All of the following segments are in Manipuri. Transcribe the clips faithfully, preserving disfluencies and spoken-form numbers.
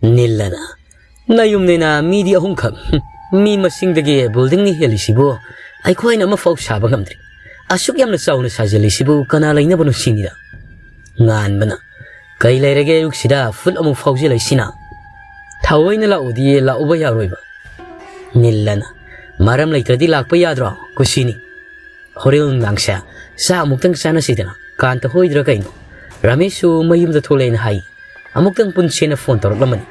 ꯅꯤꯜꯂꯅ, "ꯅꯌꯨꯝꯅꯦꯅ ꯃꯤꯗꯤ ꯑꯍꯨꯝꯈꯛ, ꯃꯤ ꯃꯁꯤꯡꯗꯒꯤ buildingꯅꯤ ꯍꯦꯜꯂꯤꯁꯤꯕꯨ ꯑꯩꯈꯣꯏꯅ ꯑꯃꯐꯥꯎ ꯁꯥꯕ ꯉꯝꯗ꯭ꯔꯤ꯫ ꯑꯁꯨꯛ ꯌꯥꯝꯅ ꯆꯥꯎꯅ ꯁꯥꯖꯤꯜꯂꯤꯁꯤꯕꯨ ꯀꯅꯥ ꯂꯩꯅꯕꯅꯣ ꯁꯤꯅꯤꯗ?" ꯉꯥꯟꯕꯅ, "ꯀꯩ ꯂꯩꯔꯒꯦ ꯑꯌꯨꯛꯁꯤꯗ ꯐꯨꯠ ꯑꯃꯨꯛ ꯐꯥꯎꯖꯤꯜꯂꯛꯏꯁꯤꯅ? ꯊꯑꯣꯏꯅ ꯂꯥꯛꯎꯗꯤ ꯂꯥꯛꯎꯕ ꯌꯥꯔꯣꯏꯕ?" ꯅꯤꯜꯂꯅ, "ꯃꯔꯝ ꯂꯩꯇ꯭ꯔꯗꯤ ꯂꯥꯛꯄ ꯌꯥꯗ꯭ꯔꯣ? ꯀꯨꯁꯤꯅꯤ꯫ ꯍꯣꯔꯦꯟ ꯅꯨꯡꯗꯥꯡꯁꯦ ꯆꯥꯛ ꯑꯃꯨꯛꯇꯪ ꯆꯥꯅꯁꯤꯗꯅ꯫ ꯀꯥꯟꯇ ꯍꯣꯏꯗ꯭ꯔꯥ ꯀꯩꯅꯣ? ꯔꯥꯃꯦꯁꯁꯨ ꯃꯌꯨꯝꯗ ꯊꯣꯛꯂꯛꯑꯦꯅ ꯍꯥꯏ꯫ ꯑꯃꯨꯛꯇꯪ ꯄꯨꯟꯁꯦꯅ phone ꯇꯧꯔꯛꯂꯝꯕꯅꯤ꯫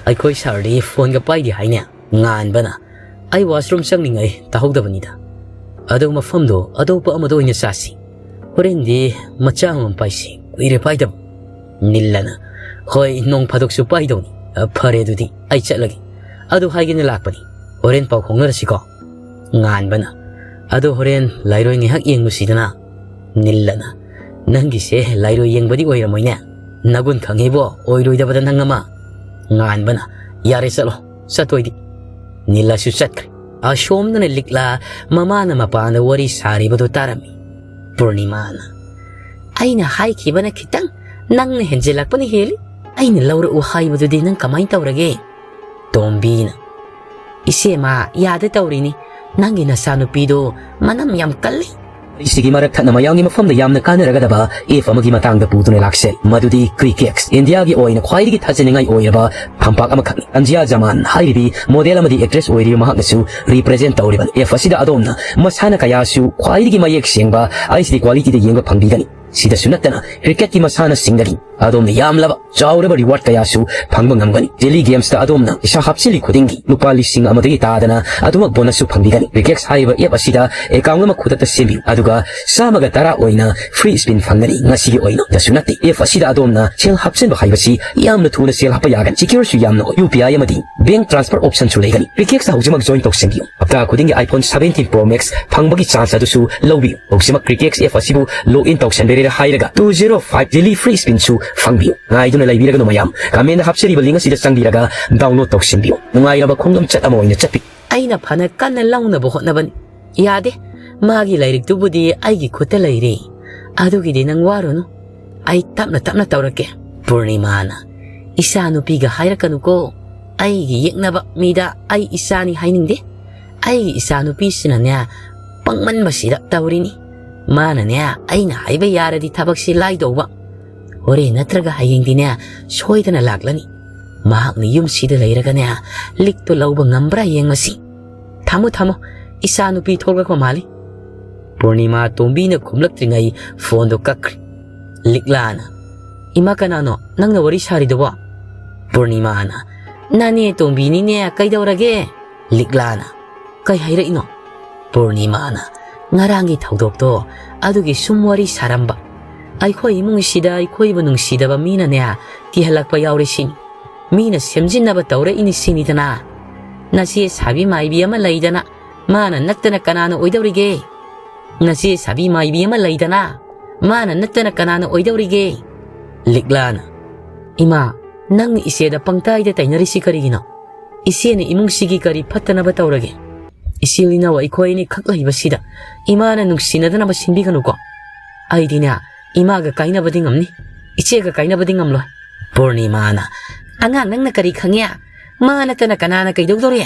ꯑꯩꯈꯣꯏ ꯁꯥꯔꯗꯤ phoneꯒ ꯄꯥꯏꯗꯦ ꯍꯥꯏꯅꯦ?" ꯉꯥꯟꯕꯅ, "ꯑꯩ washroom ꯆꯪꯅꯤꯡꯉꯥꯏ ꯇꯥꯍꯧꯗꯕꯅꯤꯗ꯫ ꯑꯗꯣ ꯃꯐꯝꯗꯣ ꯑꯇꯣꯞꯄ ꯑꯃꯗ ꯑꯣꯏꯅ ꯆꯥꯁꯤ꯫ ꯍꯣꯔꯦꯟꯗꯤ ꯃꯆꯥ ꯑꯃꯃꯝ ꯄꯥꯏꯁꯤ, ꯀꯨꯏꯔꯦ ꯄꯥꯏꯗꯕ꯫" ꯅꯤꯜꯂꯅ, "ꯍꯣꯏ, ꯅꯣꯡ ꯐꯥꯗꯣꯛꯁꯨ ꯄꯥꯏꯗꯧꯅꯤ꯫ ꯑ, ꯐꯔꯦ ꯑꯗꯨꯗꯤ, ꯑꯩ ꯆꯠꯂꯒꯦ꯫ ꯑꯗꯨ ꯍꯥꯏꯒꯦꯅ ꯂꯥꯛꯄꯅꯤ꯫ ꯍꯣꯔꯦꯟ ꯄꯥꯎ ꯐꯥꯎꯅꯔꯁꯤꯀꯣ꯫" ꯉꯥꯟꯕꯅ, "ꯑꯗꯣ ꯍꯣꯔꯦꯟ ꯂꯥꯏꯔꯣꯏ ꯉꯥꯏꯍꯥꯛ ꯌꯦꯡꯉꯨꯁꯤꯗꯅ꯫" ꯅꯤꯜꯂꯅ, "ꯅꯪꯒꯤꯁꯦ ꯂꯥꯏꯔꯣꯏ ꯌꯦꯡꯕꯗꯤ ꯑꯣꯏꯔꯝꯃꯣꯏꯅꯦ꯫ ꯅꯒꯨꯟ ꯈꯪꯉꯤꯕꯣ, ꯑꯣꯏꯔꯣꯏꯗꯕꯗ ꯅꯪ ꯑꯃ꯫" ꯉꯥꯟꯕꯅ, "ꯌꯥꯔꯦ, ꯆꯠꯂꯣ, ꯆꯠꯇꯣꯏꯗꯤ꯫" ꯅꯤꯜꯂꯁꯨ ꯆꯠꯈ꯭ꯔꯦ꯫ ꯑꯁꯣꯝꯗꯅ ꯂꯤꯛꯂꯥ ꯃꯃꯥꯅ ꯃꯄꯥꯟꯗ ꯋꯥꯔꯤ ꯁꯥꯔꯤꯕꯗꯨ ꯇꯥꯔꯝꯃꯤ꯫ ꯄꯨꯔꯅꯤꯃꯥꯅ, "ꯑꯩꯅ ꯍꯥꯏꯈꯤꯕꯅ ꯈꯤꯇꯪ, ꯅꯪꯅ ꯍꯦꯟꯖꯤꯜꯂꯛꯄꯅ ꯍꯦꯜꯂꯤ꯫ ꯑꯩꯅ ꯂꯧꯔꯛꯎ ꯍꯥꯏꯕꯗꯨꯗꯤ ꯅꯪ ꯀꯃꯥꯏꯅ ꯇꯧꯔꯒꯦ?" ꯇꯣꯝꯕꯤꯅ, "ꯏꯆꯦꯃ, ꯌꯥꯗ ꯇꯧꯔꯤꯅꯤ꯫ ꯅꯪꯒꯤ ꯅꯆꯥꯅꯨꯄꯤꯗꯣ ꯃꯅꯝ ꯌꯥꯝ ꯀꯜꯂꯤ꯫" ꯁꯤꯒꯤ ꯃꯔꯛ ꯊꯠꯅ ꯃꯌꯥꯝꯒꯤ ꯃꯐꯝꯗ ꯌꯥꯝꯅ ꯀꯥꯟꯅꯔꯒꯗꯕ app ꯑꯃꯒꯤ ꯃꯇꯥꯡꯗ ꯄꯨꯗꯨꯅ ꯂꯥꯛꯆꯩ꯫ ꯃꯗꯨꯗꯤ ꯀ꯭ꯔꯤꯀꯦꯛꯁ, ꯏꯟꯗꯤꯌꯥꯒꯤ ꯑꯣꯏꯅ ꯈ꯭ꯋꯥꯏꯗꯒꯤ ꯊꯥꯖꯅꯤꯡꯉꯥꯏ ꯑꯣꯏꯔꯕ ꯐꯝꯄꯥꯛ ꯑꯃꯈꯛꯅꯤ꯫ ꯑꯟꯖꯤꯌꯥ ꯖꯃꯥꯟ ꯍꯥꯏꯔꯤꯕꯤ model ꯑꯃꯗꯤ actress ꯑꯣꯏꯔꯤꯕ ꯃꯍꯥꯛꯅꯁꯨ represent ꯇꯧꯔꯤꯕꯅꯤ꯫ App ꯑꯁꯤꯗ ꯑꯗꯣꯝꯅ ꯃꯁꯥꯟꯅ ꯀꯌꯥꯁꯨ ꯈ꯭ꯋꯥꯏꯗꯒꯤ ꯃꯌꯦꯛ ꯁꯦꯡꯕ H D qualityꯗ ꯌꯦꯡꯕ ꯐꯪꯕꯤꯒꯅꯤ꯫ ꯁꯤꯗꯁꯨ ꯅꯠꯇꯅ ꯀ꯭ꯔꯤꯀꯦꯠꯀꯤ ꯃꯁꯥꯟꯅꯁꯤꯡꯗꯒꯤ ꯑꯗꯣꯝꯅ ꯌꯥꯝꯂꯕ ꯆꯥꯎꯔꯕ reward ꯀꯌꯥꯁꯨ ꯐꯪꯕ ꯉꯝꯒꯅꯤ꯫ Daily gamesꯇ ꯑꯗꯣꯝꯅ ꯄꯩꯁꯥ ꯍꯥꯞꯆꯤꯜꯂꯤ ꯈꯨꯗꯤꯡꯒꯤ ꯂꯨꯄꯥ ꯂꯤꯁꯤꯡ ꯑꯃꯗꯒꯤ ꯇꯥꯗꯅ ꯑꯗꯨꯃꯛ bonusꯁꯨ ꯐꯪꯕꯤꯒꯅꯤ꯫ ꯀ꯭ꯔꯤꯀꯦꯛꯁ ꯍꯥꯏꯔꯤꯕ app ꯑꯁꯤꯗ account ꯑꯃ ꯈꯨꯗꯛꯇ ꯁꯦꯝꯕꯤꯌꯨ, ꯑꯗꯨꯒ ꯆꯥꯝꯃꯒ ꯇꯔꯥ ꯑꯣꯏꯅ free spin ꯐꯪꯒꯅꯤ꯫ ꯉꯁꯤꯒꯤ ꯑꯣꯏꯅ ꯗꯁꯨ ꯅꯠꯇꯦ, app ꯑꯁꯤꯗ ꯑꯗꯣꯝꯅ ꯁꯦꯜ ꯍꯥꯞꯆꯤꯟꯕ ꯍꯥꯏꯕꯁꯤ ꯌꯥꯝꯅ ꯊꯨꯅ ꯁꯦꯜ ꯍꯥꯞꯄ ꯌꯥꯒꯅꯤ꯫ Secureꯁꯨ ꯌꯥꯝꯅ ꯑꯣꯏ꯫ U P I ꯑꯃꯗꯤ bank transfer optionꯁꯨ ꯂꯩꯒꯅꯤ꯫ ꯀ꯭ꯔꯤꯀꯦꯛꯁꯇ ꯍꯧꯖꯤꯛꯃꯛ join ꯇꯧꯁꯤꯟꯕꯤꯌꯨ꯫ ꯍꯞꯇꯥ ꯈꯨꯗꯤꯡꯒꯤ iPhone seventeen Pro Max ꯐꯪꯕꯒꯤ chance ꯑꯗꯨꯁꯨ ꯂꯧꯕꯤꯌꯨ꯫ ꯍꯧꯖꯤꯛꯃꯛ ꯀ꯭ꯔꯤꯀꯦꯛꯁ app ꯑꯁꯤꯕꯨ log in ꯇꯧꯁꯟꯕꯤꯔꯦ ꯍꯥꯏꯔꯒ two zero five daily free spinꯁꯨ ꯐꯪꯕꯤꯌꯨ꯫ ꯉꯥꯏꯗꯨꯅ ꯂꯩꯕꯤꯔꯒꯅꯨ ꯃꯌꯥꯝ, commentꯗ ꯍꯥꯞꯆꯔꯤꯕ link ꯑꯁꯤꯗ ꯆꯪꯕꯤꯔꯒ download ꯇꯧꯁꯤꯟꯕꯤꯌꯨ꯫ ꯅꯨꯡꯉꯥꯏꯔꯕ ꯈꯣꯡꯂꯝꯆꯠ ꯑꯃ ꯑꯣꯏꯅ ꯆꯠꯄꯤꯌꯨ꯫ ꯑꯩꯅ ꯐꯅ ꯀꯟꯅ ꯂꯧꯅꯕ ꯍꯣꯠꯅꯕꯅꯤ꯫ ꯌꯥꯗꯦ꯫ ꯃꯥꯒꯤ ꯂꯥꯏꯔꯤꯛꯇꯨꯕꯨꯗꯤ ꯑꯩꯒꯤ ꯈꯨꯠꯇ ꯂꯩꯔꯦ꯫ ꯑꯗꯨꯒꯤꯗꯤ ꯅꯪ ꯋꯥꯔꯨꯅꯨ꯫ ꯑꯩ ꯇꯞꯅ ꯇꯞꯅ ꯇꯧꯔꯛꯀꯦ꯫ ꯄꯨꯔꯅꯤꯃꯥꯅ, "ꯏꯆꯥꯅꯨꯄꯤꯒ ꯍꯥꯏꯔꯛꯀꯅꯨꯀꯣ꯫ ꯑꯩꯒꯤ ꯌꯦꯛꯅꯕ ꯃꯤꯗ ꯑꯩ ꯏꯆꯥꯅꯤ ꯍꯥꯏꯅꯤꯡꯗꯦ꯫ ꯑꯩꯒꯤ ꯏꯆꯥꯅꯨꯄꯤꯁꯤꯅꯅꯦ, ꯄꯪꯃꯟꯕꯁꯤꯗ ꯇꯧꯔꯤꯅꯤ꯫ ꯃꯥꯅꯅꯦ, ꯑꯩꯅ ꯍꯥꯏꯕ ꯌꯥꯔꯗꯤ ꯊꯕꯛꯁꯤ ꯂꯥꯏꯗꯧꯕ꯫ ꯍꯣꯔꯦꯟ ꯅꯠꯇ꯭ꯔꯒ ꯍꯌꯦꯡꯗꯤꯅꯦ, ꯁꯣꯏꯗꯅ ꯂꯥꯛꯂꯅꯤ꯫ ꯃꯍꯥꯛꯅ ꯌꯨꯝꯁꯤꯗ ꯂꯩꯔꯒꯅꯦ, ꯂꯤꯛꯇꯣ ꯂꯧꯕ ꯉꯝꯕ꯭ꯔꯥ ꯌꯦꯡꯉꯁꯤ꯫ ꯊꯝꯃꯣ, ꯊꯝꯃꯣ, ꯏꯆꯥꯅꯨꯄꯤ ꯊꯣꯛꯂꯛꯄ ꯃꯥꯜꯂꯤ꯫" ꯄꯨꯔꯅꯤꯃꯥ ꯇꯣꯝꯕꯤꯅ ꯈꯨꯝꯂꯛꯇ꯭ꯔꯤꯉꯩ ꯐꯣꯟꯗꯣ ꯀꯛꯈ꯭ꯔꯦ꯫ ꯂꯤꯛꯂꯥꯅ, "ꯏꯃꯥ, ꯀꯅꯥꯅꯣ ꯅꯪꯅ ꯋꯥꯔꯤ ꯁꯥꯔꯤꯗꯨꯕꯣ?" ꯄꯨꯔꯅꯤꯃꯥꯅ, "ꯅꯅꯦ ꯇꯣꯝꯕꯤꯅꯤꯅꯦ, ꯀꯩꯗꯧꯔꯒꯦ?" ꯂꯤꯛꯂꯥꯅ, "ꯀꯩ ꯍꯥꯏꯔꯛꯏꯅꯣ?" ꯄꯨꯔꯅꯤꯃꯥꯅ, "ꯉꯔꯥꯡꯒꯤ ꯊꯧꯗꯣꯛꯇꯣ, ꯑꯗꯨꯒꯤ ꯁꯨꯝ ꯋꯥꯔꯤ ꯁꯥꯔꯝꯕ꯫ ꯑꯩꯈꯣꯏ ꯏꯃꯨꯡꯁꯤꯗ ꯑꯩꯈꯣꯏꯕꯨ ꯅꯨꯡꯁꯤꯗꯕ ꯃꯤꯅꯅꯦ, ꯀꯤꯍꯜꯂꯛꯄ ꯌꯥꯎꯔꯦ ꯁꯤꯅꯤ꯫ ꯃꯤꯅ ꯁꯦꯝꯖꯤꯟꯅꯕ ꯇꯧꯔꯛꯏꯅꯤ ꯁꯤꯅꯤꯗꯅ꯫ ꯅꯆꯦ ꯁꯥꯕꯤ ꯃꯥꯏꯕꯤ ꯑꯃ ꯂꯩꯗꯅ, ꯃꯥꯅ ꯅꯠꯇꯅ ꯀꯅꯥꯅ ꯑꯣꯏꯗꯧꯔꯤꯒꯦ? ꯅꯆꯦ ꯁꯥꯕꯤ ꯃꯥꯏꯕꯤ ꯑꯃ ꯂꯩꯗꯅ, ꯃꯥꯅ ꯅꯠꯇꯅ ꯀꯅꯥꯅ ꯑꯣꯏꯗꯧꯔꯤꯒꯦ?" ꯂꯤꯛꯂꯥꯅ, "ꯏꯃꯥ, ꯅꯪꯅ ꯏꯆꯦꯗ ꯄꯪꯇꯥꯏꯗ ꯇꯥꯏꯅꯔꯤꯁꯤ ꯀꯔꯤꯒꯤꯅꯣ? ꯏꯆꯦꯅ ꯏꯃꯨꯡꯁꯤꯒꯤ ꯀꯔꯤ ꯐꯠꯇꯅꯕ ꯇꯧꯔꯒꯦ? ꯏꯆꯤꯜ ꯏꯅꯥꯎ ꯑꯩꯈꯣꯏ ꯑꯅꯤ ꯈꯛ ꯂꯩꯕꯁꯤꯗ ꯏꯃꯥꯅ ꯅꯨꯡꯁꯤꯅꯗꯅꯕ ꯁꯤꯟꯕꯤꯒꯅꯨꯀꯣ꯫ ꯑꯩꯗꯤꯅꯦ, ꯏꯃꯥꯒ ꯀꯥꯏꯅꯕꯗꯤ ꯉꯝꯅꯤ, ꯏꯆꯦꯒ ꯀꯥꯏꯅꯕꯗꯤ ꯉꯝꯂꯣꯏ꯫" ꯄꯨꯔꯅꯤꯃꯥꯅ, "ꯑꯉꯥꯡ ꯅꯪꯅ ꯀꯔꯤ ꯈꯪꯉꯦ? ꯃꯥ ꯅꯠꯇꯅ ꯀꯅꯥꯅ ꯀꯩꯗꯧꯗꯧꯔꯤ?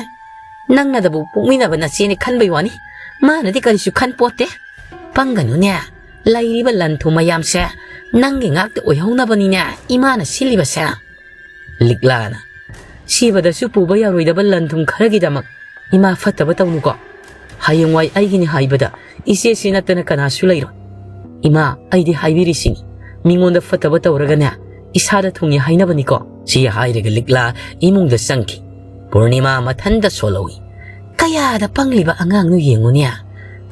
ꯅꯪꯅꯗꯕꯨ ꯄꯣꯛꯃꯤꯟꯅꯕ ꯅꯆꯦꯅꯤ ꯈꯟꯕꯩ ꯋꯥꯅꯤ꯫ ꯃꯥꯅꯗꯤ ꯀꯔꯤꯁꯨ ꯈꯟ ꯄꯣꯠꯇꯦ꯫ ꯄꯪꯒꯅꯨꯅꯦ꯫ ꯂꯩꯔꯤꯕ ꯂꯟ ꯊꯨꯝ ꯃꯌꯥꯝꯁꯦ ꯅꯪꯒꯤ ꯉꯥꯛꯇ ꯑꯣꯏꯍꯧꯅꯕꯅꯤꯅꯦ ꯏꯃꯥꯅ ꯁꯤꯜꯂꯤꯕꯁꯦ꯫" ꯂꯤꯛꯂꯥꯅ, "ꯁꯤꯕꯗꯁꯨ ꯄꯨꯕ ꯌꯥꯔꯣꯏꯗꯕ ꯂꯟ ꯊꯨꯝ ꯈꯔꯒꯤꯗꯃꯛ ꯏꯃꯥ ꯐꯠꯇꯕ ꯇꯧꯅꯨꯀꯣ꯫ ꯍꯌꯦꯡꯋꯥꯏ ꯑꯩꯒꯤꯅꯤ ꯍꯥꯏꯕꯗ ꯏꯆꯦꯁꯤ ꯅꯠꯇꯅ ꯀꯅꯥꯁꯨ ꯂꯩꯔꯣꯏ꯫ ꯏꯃꯥ, ꯑꯩꯗꯤ ꯍꯥꯏꯕꯤꯔꯤꯁꯤꯅꯤ, ꯃꯤꯉꯣꯟꯗ ꯐꯠꯇꯕ ꯇꯧꯔꯒꯅꯦ, ꯏꯁꯥꯗ ꯊꯨꯡꯉꯤ ꯍꯥꯏꯅꯕꯅꯤꯀꯣ꯫" ꯁꯤ ꯍꯥꯏꯔꯒ ꯂꯤꯛꯂꯥ ꯏꯃꯨꯡꯗ ꯆꯪꯈꯤ꯫ ꯄꯨꯔꯅꯤꯃꯥ ꯃꯊꯟꯇ ꯁꯣꯜꯍꯧꯏ꯫ "ꯀꯌꯥꯗ ꯄꯪꯂꯤꯕ ꯑꯉꯥꯡꯅꯣ ꯌꯦꯡꯉꯨꯅꯦ꯫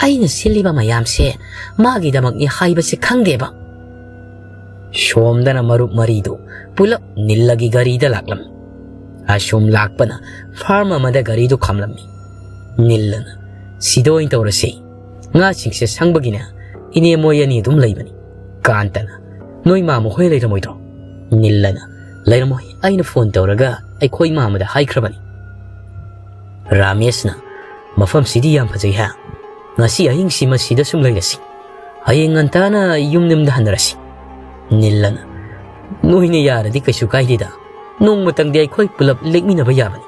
ꯑꯩꯅ ꯁꯤꯜꯂꯤꯕ ꯃꯌꯥꯝꯁꯦ ꯃꯥꯒꯤꯗꯃꯛꯅꯤ ꯍꯥꯏꯕꯁꯦ ꯈꯪꯗꯦꯕ꯫" ꯁꯣꯝꯗꯅ ꯃꯔꯨꯞ ꯃꯔꯤꯗꯨ ꯄꯨꯂꯞ ꯅꯤꯜꯂꯒꯤ ꯒꯥꯔꯤꯗ ꯂꯥꯛꯂꯝꯃꯤ꯫ ꯑꯁꯨꯝ ꯂꯥꯛꯄꯅ ꯐꯥꯔꯝ ꯑꯃꯗ ꯒꯥꯔꯤꯗꯨ ꯈꯥꯝꯂꯝꯃꯤ꯫ ꯅꯤꯜꯂꯅ, "ꯁꯤꯗ ꯑꯣꯏꯅ ꯇꯧꯔꯁꯤ꯫ ꯉꯥꯁꯤꯡꯁꯦ ꯁꯪꯕꯒꯤꯅꯦ, ꯏꯅꯦ ꯃꯣꯏ ꯑꯅꯤ ꯑꯗꯨꯝ ꯂꯩꯕꯅꯤ꯫" ꯀꯥꯟꯇꯅ, "ꯅꯣꯏ ꯃꯥꯃ ꯍꯣꯏ ꯂꯩꯔꯝꯃꯣꯏꯗ꯭ꯔꯣ?" ꯅꯤꯜꯂꯅ, "ꯂꯩꯔꯝꯃꯣꯏ, ꯑꯩꯅ ꯐꯣꯟ ꯇꯧꯔꯒ ꯑꯩꯈꯣꯏ ꯃꯥꯃꯗ ꯍꯥꯏꯈ꯭ꯔꯕꯅꯤ꯫" ꯔꯥꯃꯦꯁꯅ, "ꯃꯐꯝꯁꯤꯗꯤ ꯌꯥꯝ ꯐꯖꯩ ꯍꯥ? ꯉꯁꯤ ꯑꯍꯤꯡꯁꯤ ꯃꯁꯤꯗ ꯁꯨꯝ ꯂꯩꯔꯁꯤ꯫ ꯍꯌꯦꯡ ꯉꯟꯇꯥꯅ ꯌꯨꯝ ꯌꯨꯝꯗ ꯍꯟꯅꯔꯁꯤ꯫" ꯅꯤꯜꯂꯅ, "ꯅꯣꯏꯅ ꯌꯥꯔꯗꯤ ꯀꯩꯁꯨ ꯀꯥꯏꯗꯦꯗ꯫ ꯅꯣꯡꯃꯇꯪꯗꯤ ꯑꯩꯈꯣꯏ ꯄꯨꯂꯞ ꯂꯦꯛꯃꯤꯟꯅꯕ ꯌꯥꯕꯅꯤ꯫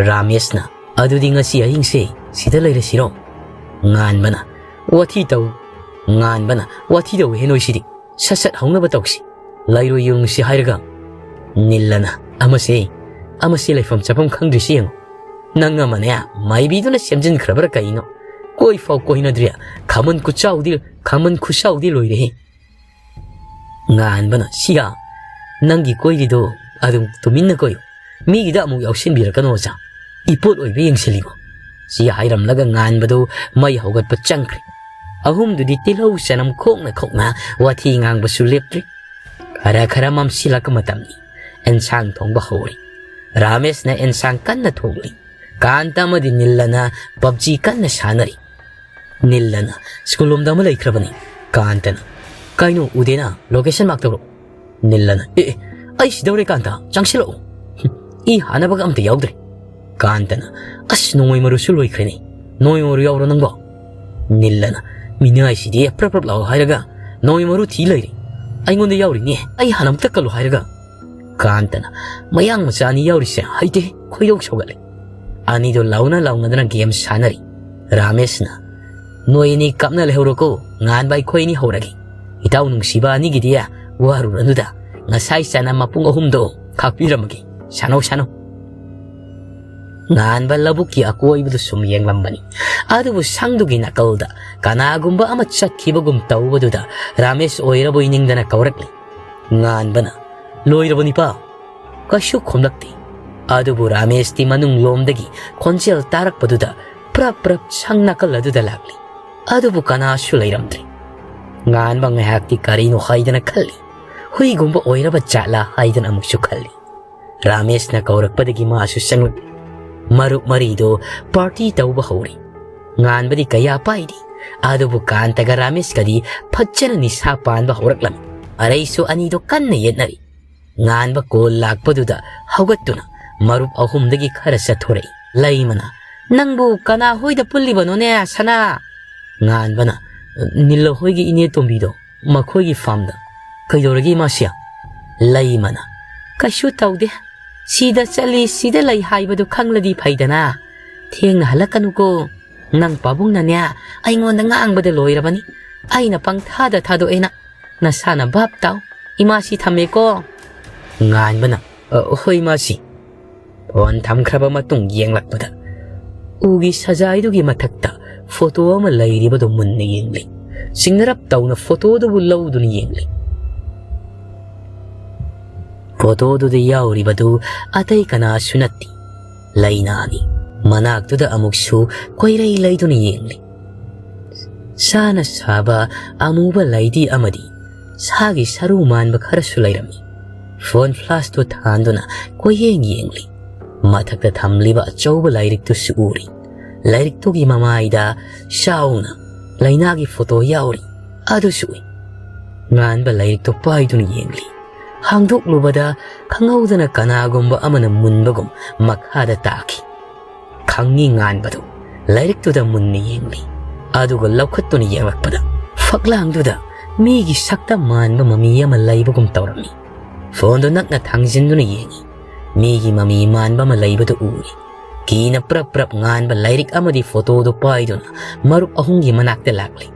ꯔꯥꯃꯦꯁꯅ, "ꯑꯗꯨꯗꯤ ꯉꯁꯤ ꯑꯍꯤꯡꯁꯦ ꯁꯤꯗ ꯂꯩꯔꯁꯤꯔꯣ?" ꯉꯥꯟꯕꯅ, "ꯋꯥꯊꯤ ꯇꯧ"꯫ ꯉꯥꯟꯕꯅ, "ꯋꯥꯊꯤ ꯇꯧꯋꯦꯍꯦ ꯅꯣꯏꯁꯤꯗꯤ꯫ ꯁꯠ ꯁꯠ ꯍꯧꯅꯕ ꯇꯧꯁꯤ꯫ ꯂꯩꯔꯣꯏ ꯌꯦꯡꯉꯨꯁꯤ" ꯍꯥꯏꯔꯒ ꯅꯤꯜꯂꯅ, "ꯑꯃꯁꯦ, ꯑꯃꯁꯦ ꯂꯩꯐꯝ ꯆꯥꯐꯝ ꯈꯪꯗ꯭ꯔꯤꯁꯤ ꯌꯦꯡꯉꯨ꯫ ꯅꯪ ꯑꯃꯅꯦ ꯃꯥꯏꯕꯤꯗꯨꯅ ꯁꯦꯝꯖꯤꯟꯈ꯭ꯔꯕ꯭ꯔꯥ ꯀꯩꯅꯣ? ꯀꯣꯏ ꯐꯥꯎ ꯀꯣꯏꯅꯗ꯭ꯔꯤ꯫ ꯈꯥꯃꯟ ꯈꯨꯆꯥꯎꯗꯤ, ꯈꯥꯃꯟ ꯈꯨꯆꯥꯎꯗꯤ ꯂꯣꯏꯔꯦꯍꯦ"꯫ ꯉꯥꯟꯕꯅ, "ꯁꯤꯌꯥ, ꯅꯪꯒꯤ ꯀꯣꯏꯔꯤꯗꯣ ꯑꯗꯨꯝ ꯇꯨꯃꯤꯟꯅ ꯀꯣꯏꯌꯨ꯫ ꯃꯤꯒꯤꯗ ꯑꯃꯨꯛ ꯌꯥꯎꯁꯤꯟꯕꯤꯔꯛꯀꯅꯣ ꯑꯣꯖꯥ꯫ ꯏꯄꯣꯠ ꯑꯣꯏꯕ ꯌꯦꯡꯁꯤꯜꯂꯤꯕꯣ"꯫ ꯁꯤ ꯍꯥꯏꯔꯝꯂꯒ ꯉꯥꯟꯕꯗꯨ ꯃꯩ ꯍꯧꯒꯠꯄ ꯆꯪꯈ꯭ꯔꯦ꯫ ꯑꯍꯨꯝꯗꯨꯗꯤ ꯇꯤꯜꯍꯧ ꯆꯅꯝ ꯈꯣꯛꯅ ꯈꯣꯛꯅ ꯋꯥꯊꯤ ꯉꯥꯡꯕꯁꯨ ꯂꯦꯞꯇ꯭ꯔꯤ꯫ ꯈꯔ ꯈꯔ ꯃꯝꯁꯤꯜꯂꯛꯄ ꯃꯇꯝꯅꯤ꯫ ꯑꯦꯟꯁꯥꯡ ꯊꯣꯡꯕ ꯍꯧꯔꯤ꯫ ꯔꯥꯃꯦꯁꯅ ꯑꯦꯟꯁꯥꯡ ꯀꯟꯅ ꯊꯣꯡꯂꯤ꯫ ꯀꯥꯟꯇ ꯑꯃꯗꯤ ꯅꯤꯜꯂꯅ ꯄꯞꯖꯤ ꯀꯟꯅ ꯁꯥꯟꯅꯔꯤ꯫ ꯅꯤꯜꯂꯅ, "ꯁ꯭ꯀꯨꯜ ꯂꯣꯝꯗ ꯑꯃ ꯂꯩꯈ꯭ꯔꯕꯅꯤ"꯫ ꯀꯥꯟꯇꯅ, "ꯀꯩꯅꯣ ꯎꯗꯦꯅ, location mark ꯇꯧꯔꯣ"꯫ ꯅꯤꯜꯂꯅ, "ꯑꯦ, ꯑꯦ, ꯑꯩ ꯁꯤꯗꯧꯔꯦ ꯀꯥꯟꯇ, ꯆꯪꯁꯤꯜꯂꯛꯎ"꯫ ꯏ ꯍꯥꯅꯕꯒ ꯑꯝꯇ ꯌꯥꯎꯗ꯭ꯔꯦ꯫ ꯀꯥꯟꯇꯅ, "ꯑꯁ, ꯅꯣꯡꯃꯩ ꯃꯔꯨꯁꯨ ꯂꯣꯏꯈ꯭ꯔꯦꯅꯦ꯫ ꯅꯣꯡꯃꯩ ꯃꯔꯨ ꯌꯥꯎꯔꯣ ꯅꯪꯕꯣ"꯫ ꯅꯤꯜꯂꯅ, "ꯃꯤꯅ ꯍꯥꯏꯁꯤꯗꯤ ꯄ꯭ꯔꯞ ꯄ꯭ꯔꯞ ꯂꯥꯎ ꯍꯥꯏꯔꯒ ꯅꯣꯡꯃꯩ ꯃꯔꯨ ꯊꯤ ꯂꯩꯔꯦ꯫ ꯑꯩꯉꯣꯟꯗ ꯌꯥꯎꯔꯤꯅꯦ, ꯑꯩ ꯍꯥꯟꯅ ꯑꯃꯨꯛꯇ ꯀꯜꯂꯨ ꯍꯥꯏꯔꯒ"꯫ ꯀꯥꯟꯇꯅ, "ꯃꯌꯥꯡ ꯃꯆꯥ ꯑꯅꯤ ꯌꯥꯎꯔꯤꯁꯦ ꯍꯩꯇꯦ, ꯈꯣꯏꯗꯧ ꯁꯧꯒꯠꯂꯦ"꯫ ꯑꯅꯤꯗꯣ ꯂꯥꯎꯅ ꯂꯥꯎꯅꯗꯅ game ꯁꯥꯟꯅꯔꯤ꯫ ꯔꯥꯃꯦꯁꯅ, "ꯅꯣꯏ ꯑꯅꯤ ꯀꯞꯅ ꯂꯩꯍꯧꯔꯣꯀꯣ, ꯉꯥꯟꯕ ꯑꯩꯈꯣꯏ ꯑꯅꯤ ꯍꯧꯔꯒꯦ꯫ ꯏꯇꯥꯎ ꯅꯨꯡꯁꯤꯕ ꯑꯅꯤꯒꯤꯗꯤ ꯋꯥꯔꯨꯔꯅꯨꯗ, ꯉꯁꯥꯏ ꯆꯅꯝ ꯃꯄꯨꯡ ꯑꯍꯨꯝꯗꯣ ꯈꯥꯛꯄꯤꯔꯝꯃꯒꯦ꯫ ꯁꯥꯟꯅꯧ, ꯁꯥꯟꯅꯧ"꯫ ꯉꯥꯟꯕ ꯂꯧꯕꯨꯛꯀꯤ ꯑꯀꯣꯏꯕꯗꯨ ꯁꯨꯝ ꯌꯦꯡꯂꯝꯕꯅꯤ꯫ ꯑꯗꯨꯕꯨ ꯁꯪꯗꯨꯒꯤ ꯅꯥꯀꯜꯗ ꯀꯅꯥꯒꯨꯝꯕ ꯑꯃ ꯆꯠꯈꯤꯕꯒꯨꯝ ꯇꯧꯕꯗꯨꯗ ꯔꯥꯃꯦꯁ ꯑꯣꯏꯔꯕꯣꯏ ꯅꯤꯡꯗꯅ ꯀꯧꯔꯛꯂꯤ꯫ ꯉꯥꯟꯕꯅ, "ꯂꯣꯏꯔꯕꯣ ꯅꯤꯄꯥ?" ꯀꯩꯁꯨ ꯈꯨꯝꯂꯛꯇꯦ꯫ ꯑꯗꯨꯕꯨ ꯔꯥꯃꯦꯁꯇꯤ ꯃꯅꯨꯡ ꯂꯣꯝꯗꯒꯤ ꯈꯣꯟꯖꯦꯜ ꯇꯥꯔꯛꯄꯗꯨꯗ ꯄ꯭ꯔꯞ ꯄ꯭ꯔꯞ ꯁꯪ ꯅꯥꯀꯜ ꯑꯗꯨꯗ ꯂꯥꯛꯂꯤ꯫ ꯑꯗꯨꯕꯨ ꯀꯅꯥꯁꯨ ꯂꯩꯔꯝꯗ꯭ꯔꯦ꯫ ꯉꯥꯟꯕ ꯉꯥꯏꯍꯥꯛꯇꯤ ꯀꯔꯤꯅꯣ ꯍꯥꯏꯗꯅ ꯈꯜꯂꯤ꯫ ꯍꯨꯏꯒꯨꯝꯕ ꯑꯣꯏꯔꯕ ꯖꯥꯠꯂꯥ ꯍꯥꯏꯗꯅ ꯑꯃꯨꯛꯁꯨ ꯈꯜꯂꯤ꯫ ꯔꯥꯃꯦꯁꯅ ꯀꯧꯔꯛꯄꯗꯒꯤ ꯃꯥꯁꯨ ꯆꯪꯂꯛꯂꯤ꯫ ꯃꯔꯨꯞ ꯃꯔꯤꯗꯣ party ꯇꯧꯕ ꯍꯧꯔꯦ꯫ ꯉꯥꯟꯕꯗꯤ ꯀꯌꯥ ꯄꯥꯏꯗꯦ꯫ ꯑꯗꯨꯕꯨ ꯀꯥꯟꯇꯒ ꯔꯥꯃꯦꯁꯀꯗꯤ ꯐꯖꯅ ꯅꯤꯁꯥ ꯄꯥꯟꯕ ꯍꯧꯔꯛꯂꯝꯃꯤ꯫ ꯑꯔꯩꯁꯨ ꯑꯅꯤꯗꯣ ꯀꯟꯅ ꯌꯦꯠꯅꯔꯤ꯫ ꯉꯥꯟꯕ call ꯂꯥꯛꯄꯗꯨꯗ ꯍꯧꯒꯠꯇꯨꯅ ꯃꯔꯨꯞ ꯑꯍꯨꯝꯗꯒꯤ ꯈꯔ ꯆꯠꯊꯣꯔꯛꯏ꯫ ꯂꯩꯃꯅ, "ꯅꯪꯕꯨ ꯀꯅꯥ ꯍꯣꯏꯗ ꯄꯨꯜꯂꯤꯕꯅꯣꯅꯦ, ꯁꯅꯥ?" ꯉꯥꯟꯕꯅ, "ꯅꯤꯜꯂ ꯍꯣꯏꯒꯤ ꯏꯅꯦ ꯇꯣꯝꯕꯤꯗꯣ, ꯃꯈꯣꯏꯒꯤ farmꯗ꯫ ꯀꯩꯗꯧꯔꯒꯦ ꯏꯃꯥꯁꯤ?" ꯂꯩꯃꯅ, "ꯀꯩꯁꯨ ꯇꯧꯗꯦ꯫ ꯁꯤꯗ ꯆꯠꯂꯤ, ꯁꯤꯗ ꯂꯩ ꯍꯥꯏꯕꯗꯨ ꯈꯪꯂꯗꯤ ꯐꯩꯗꯅ꯫ ꯊꯦꯡꯅ ꯍꯜꯂꯛꯀꯅꯨꯀꯣ꯫ ꯅꯪ ꯄꯥꯕꯨꯡꯅꯅꯦ, ꯑꯩꯉꯣꯟꯗ ꯉꯥꯡꯕꯗ ꯂꯣꯏꯔꯕꯅꯤ꯫ ꯑꯩꯅ ꯄꯪꯊꯥꯗ ꯊꯥꯗꯣꯛꯑꯦꯅ꯫ ꯅꯁꯥꯅ ꯚꯥꯞ ꯇꯥꯎ꯫ ꯏꯃꯥꯁꯤ ꯊꯝꯃꯦꯀꯣ꯫" ꯉꯥꯟꯕꯅ, "ꯑ, ꯍꯣꯏ, ꯏꯃꯥꯁꯤ꯫" ꯐꯣꯟ ꯊꯝꯈ꯭ꯔꯕ ꯃꯇꯨꯡ ꯌꯦꯡꯂꯛꯄꯗ ꯎꯒꯤ ꯁꯖꯥꯏꯗꯨꯒꯤ ꯃꯊꯛꯇ ꯐꯣꯇꯣ ꯑꯃ ꯂꯩꯔꯤꯕꯗꯨ ꯃꯨꯟꯅ ꯌꯦꯡꯂꯤ꯫ ꯆꯤꯡꯅꯔꯞ ꯇꯧꯅ ꯐꯣꯇꯣꯗꯨꯕꯨ ꯂꯧꯗꯨꯅ ꯌꯦꯡꯂꯤ꯫ ꯐꯣꯇꯣꯗꯨꯗ ꯌꯥꯎꯔꯤꯕꯗꯨ ꯑꯇꯩ ꯀꯅꯥꯁꯨ ꯅꯠꯇꯦ, ꯂꯩꯅꯥꯅꯤ꯫ ꯃꯅꯥꯛꯇꯨꯗ ꯑꯃꯨꯛꯁꯨ ꯀꯣꯏꯔꯩ ꯂꯩꯗꯨꯅ ꯌꯦꯡꯂꯤ꯫ ꯁꯥꯅ ꯁꯥꯕ ꯑꯃꯨꯕ ꯂꯩꯗꯤ ꯑꯃꯗꯤ ꯁꯥꯒꯤ ꯁꯔꯨ ꯃꯥꯟꯕ ꯈꯔꯁꯨ ꯂꯩꯔꯝꯃꯤ꯫ ꯐꯣꯟ ꯐ꯭ꯂꯥꯁꯇꯨ ꯊꯥꯟꯗꯨꯅ ꯀꯣꯏꯌꯦꯡ ꯌꯦꯡꯂꯤ꯫ ꯃꯊꯛꯇ ꯊꯝꯂꯤꯕ ꯑꯆꯧꯕ ꯂꯥꯏꯔꯤꯛꯇꯨꯁꯨ ꯎꯔꯤ꯫ ꯂꯥꯏꯔꯤꯛꯇꯨꯒꯤ ꯃꯃꯥꯏꯗ ꯆꯥꯎꯅ ꯂꯩꯅꯥꯒꯤ ꯐꯣꯇꯣ ꯌꯥꯎꯔꯤ꯫ ꯑꯗꯨꯁꯨ ꯎꯏ꯫ ꯉꯥꯟꯕ ꯂꯥꯏꯔꯤꯛꯇꯨ ꯄꯥꯏꯗꯨꯅ ꯌꯦꯡꯂꯤ꯫ ꯍꯥꯡꯗꯣꯛꯂꯨꯕꯗ ꯈꯪꯍꯧꯗꯅ ꯀꯅꯥꯒꯨꯝꯕ ꯑꯃꯅ ꯃꯨꯟꯕꯒꯨꯝ ꯃꯈꯥꯗ ꯇꯥꯈꯤ꯫ ꯈꯪꯉꯤ ꯉꯥꯟꯕꯗꯨ ꯂꯥꯏꯔꯤꯛꯇꯨꯗ ꯃꯨꯟꯅ ꯌꯦꯡꯂꯤ꯫ ꯑꯗꯨꯒ ꯂꯧꯈꯠꯇꯨꯅ ꯌꯦꯡꯂꯛꯄꯗ ꯐꯛꯂꯥꯡꯗꯨꯗ ꯃꯤꯒꯤ ꯁꯛꯇꯝ ꯃꯥꯟꯕ ꯃꯃꯤ ꯑꯃ ꯂꯩꯕꯒꯨꯝ ꯇꯧꯔꯝꯃꯤ꯫ ꯐꯣꯟꯗꯨ ꯅꯛꯅ ꯊꯥꯡꯖꯤꯟꯗꯨꯅ ꯌꯦꯡꯉꯤ꯫ ꯃꯤꯒꯤ ꯃꯃꯤ ꯃꯥꯟꯕ ꯑꯃ ꯂꯩꯕꯗꯨ ꯎꯔꯤ꯫ ꯀꯤꯅ ꯄ꯭ꯔꯞ ꯄ꯭ꯔꯞ ꯉꯥꯟꯕ ꯂꯥꯏꯔꯤꯛ ꯑꯃꯗꯤ ꯐꯣꯇꯣꯗꯨ ꯄꯥꯏꯗꯨꯅ ꯃꯔꯨꯞ ꯑꯍꯨꯝꯒꯤ ꯃꯅꯥꯛꯇ ꯂꯥꯛꯂꯤ꯫